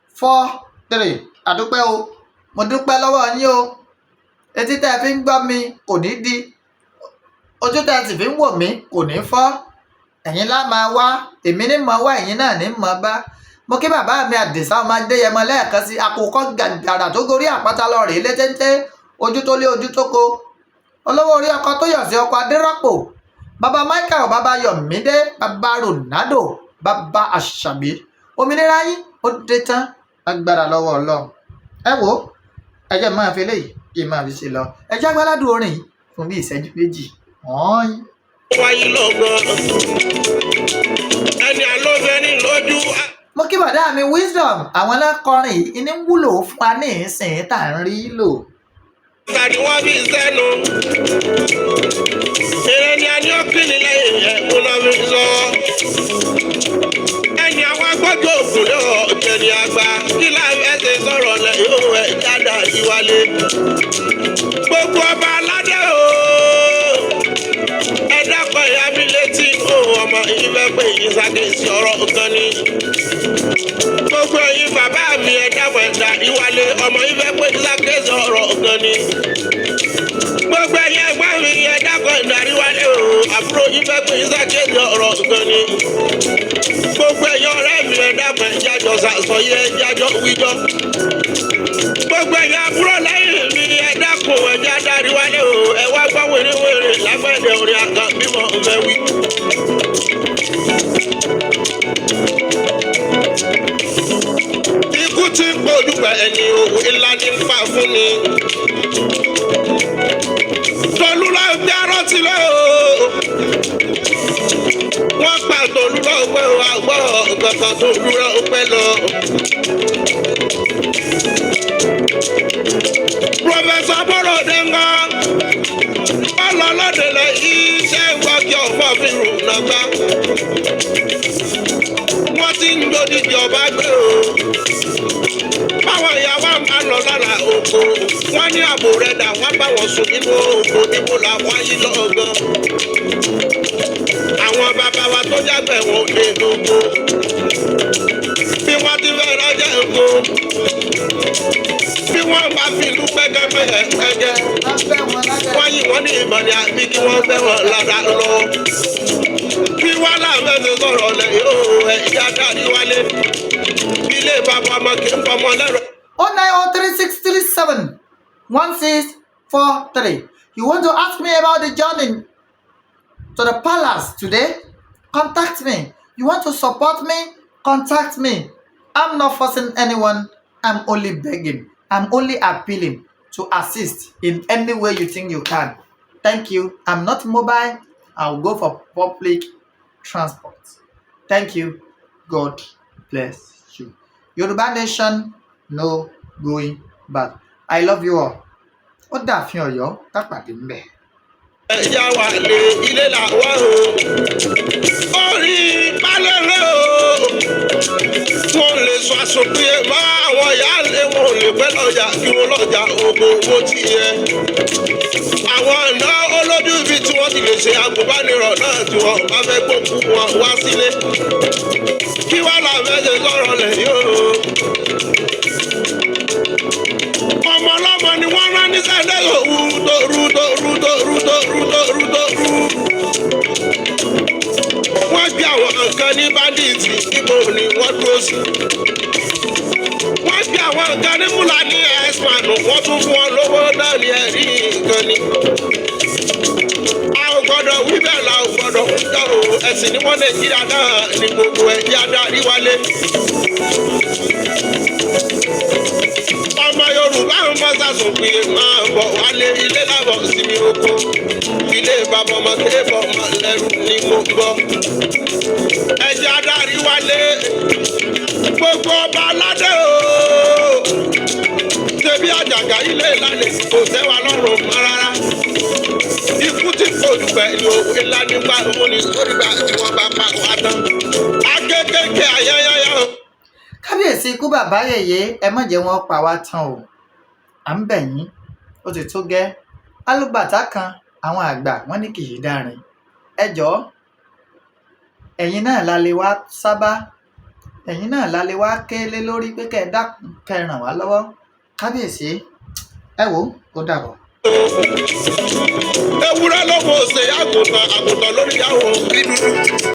09036371643. Àdúpẹ́ o, mo dúpẹ́ lọ́wọ́ yín o. Etí tẹ́ ẹ fi ń gbọ́ mi kò ní di, ojú tẹ́ ẹ sì fi ń wò mí kò ní fọ́. Ẹ̀yin lá máa wá, èmi ní mọ̀ wá, ẹ̀yin náà ní mọ̀ bá. Mo kí bàbá mi Àdìsá ọmọ Adéyẹmọ lẹ́ẹ̀kan sí àkókò gàgàrà tó gorí àpáta lọ rèé létéńté, ojú tó lé, ojú tó ko, olówó orí ọkọ tó yọ̀ sí ọkọ Adérọ́pò, bàbá Michael, bàbá Yọ̀mídé, bàbá Ronaldo, bàbá Àṣàbí. Òmìnira yín ó dé tán agbára lọ́wọ́ Ọlọ́run. Ẹ wo, ẹ jẹ́ máa fi eléyìí kí n máa fi ṣe lọ. Ẹ jẹ́ agbáládùn orin yìí fún bí ìṣẹ́jú 2. Ọ̀ọ́yìn. Wáyé lọ́gbọ́n ẹni àlọ́fẹ́ ní lójú. Mo kí bàdá mi Wisdom, àwọn alákọrin yìí ní ń wúlò fún wa ní ìsìn tá à ń rí lò. Àgbà ni wọ́n fi sẹ́nu. Èrè ni a ní ó kí ni lẹ́yìn ẹ̀kún náà fi sọ. Ẹni àwọn agbọ́jọ́ ògùn náà jẹ́ ní àgbà. Kí láfẹ́ ṣe sọ̀rọ̀ lẹ́yìn òun ẹ̀ jáde ìwálé. Gbogbo ọba aládé o. Ẹ dákọ̀ ìyá mi létí òun ọmọ ìfẹ́ pé ìṣàkíyèsí ọ̀rọ̀ kan ni. Gbogbo ẹ̀yin bàbá mi, ẹ dákọ̀ ẹ̀dá ìwálé, ọmọ ìfẹ́ pé ìṣàkíyèsí ọ̀rọ̀ kan ni. Gbogbo ẹ̀yin ẹ̀gbọ́n mi, ẹ dákọ̀ ẹ̀dá ìwálé o, àbúrò ìfẹ́ pé ìṣàkíyèsí ọ̀rọ̀ kan ni. Gbogbo ẹ̀yin ọ̀rẹ́ mi, ẹ dákọ̀ ẹ̀jájọ sàsọyé, ẹ̀jájọ wíjọ. Gbogbo ẹ̀yin àbúrò lẹ́yìn mi, ẹ dákun, ẹ̀já dárí wálé o. Ẹ wá gbọ́ wèrèwèrè lágbẹ̀dẹ̀ orin àgàn bímọ fẹ́ wí. Ikú tí ń pòlùpẹ̀ ẹni, òwe ńlá ní ń pa fún ni. Tolú lọ gbé arọ́tí lọ o. Wọ́n pa Tolú lọ pé wà gbọ́ kankan, Tolú lọ pẹ́ lọ. Professor Bọ́lọ̀dé ńgọ́. Ọlọ́lọ́dẹ lẹ iṣẹ́ ìwọ́kì ọ̀fọ̀ fi rù nàgbà. Wọ́n ti ń gbódìdì ọba gbé o. Báwọn ìyàwó máa lọ lára oko. Wọ́n ní ààbò rẹ̀ dà, wọ́n bá wọn sùn nínú oko níbo làwọn ayé lọ́gán. Àwọn bàbá wa tó jágbẹ̀ wọn ò lè lóko. Bí wọ́n ti fẹ́ rọ́jà oko. Bí wọ́n bá fi ìlú pẹ́kẹ́pẹ́kẹ́ pẹ́kẹ́. Wọ́n fẹ́ wọn lábẹ́. Wọ́n yìn wọ́n ní ìmọ̀ ni àbí kí wọ́n fẹ́ wọn lára lọ. Bí wọ́n láwọn fẹ́ sọ̀rọ̀ lẹ̀ yóò ẹ̀ ìyá dárí wálé. Ilé bàbá ọmọ kì í fọmọ lẹ́rọ. 09036371643. You want to ask me about the journey to the palace today? Contact me. You want to support me? Contact me. I'm not forcing anyone. I'm only begging. I'm only appealing to assist in any way you think you can. Thank you. I'm not mobile. I'll go for public transport. Thank you. God bless you. Yoruba Nation, no going back. I love you all. Ó dààfin Ọ̀yọ́, ká pàdé ńbẹ̀. Ẹ̀yà wà lé ilé làwa o. Orí balẹ̀rẹ̀ o. Wọ́n lè sọ àsopìyẹ mọ́ àwọn ìyá lé, wọn ò lè pẹ́ lọ́jà kí wọ́n lọ́jà oko owó ti yẹ. Àwọn ọ̀nà olójú ibi tí wọ́n ti lè ṣe agùnbánirọ̀ náà tí wọ́n bá fẹ́ gbókù wọn wá sílé. Kí wàá là fẹ́ sọ̀rọ̀ lẹ̀ yóò. Ọmọ ọlọ́mọ ni wọ́n rán níṣẹ́ lẹ́yìn òwú tóru tóru tóru tóru tóru tóru. Wọ́n gbé àwọn nǹkan ní bandits, ibo ni wọ́n dúró sí. Wọ́n gbé àwọn nǹkan ní Fúlàní herdsman, wọ́n tún fún wọn lówó náà ní ẹ̀rí nǹkan ni. A ò gbọ́dọ̀ wí bẹ́ẹ̀ la ò gbọ́dọ̀ ń tọ́ o. Ẹ̀sìn ní wọ́n Nàìjíríà náà ní gbogbo ẹ̀jẹ̀ adarí wálé. Ọmọ Yorùbá ń bọ́ sàsùn pé máa bọ̀ wálé, ilé lábọ̀ sinmi oko. Ilé bàbá ọmọ kébọ̀ ọmọ lẹ́rù ni mo gbọ́. Ẹ̀jẹ̀ adarí wálé. Gbogbo ọba aládé o. Ṣebí àjàgà ilé ìlànà kò tẹ́ wa lọ́rùn mọ́ rárá. Ikú tí kò dùgbẹ́ ni òwe ńlá nípa òun ní sórí gbà tí wọ́n bá pa wá tán. Akékèké ayẹyẹyẹ o. Kábíyèsí, ikú bàbá yèyé, ẹ má jẹ́ wọn pa wá tán o. À ń bẹ̀ yín, ó ti tó gẹ́. Alúbàtà kan, àwọn àgbà wọn ní kì í dárin. Ẹ jọ̀ọ́, ẹ̀yin náà la lè wá sábà, ẹ̀yin náà la lè wá kélé lórí pé kẹ́ ẹ dákun, kẹ́ ẹ ràn wá lọ́wọ́. Kábíyèsí, ẹ wò ó dàbọ̀. Ewúrẹ́ ló kò ṣe àgùntàn, àgùntàn lórí ìyàwó rí dúdú.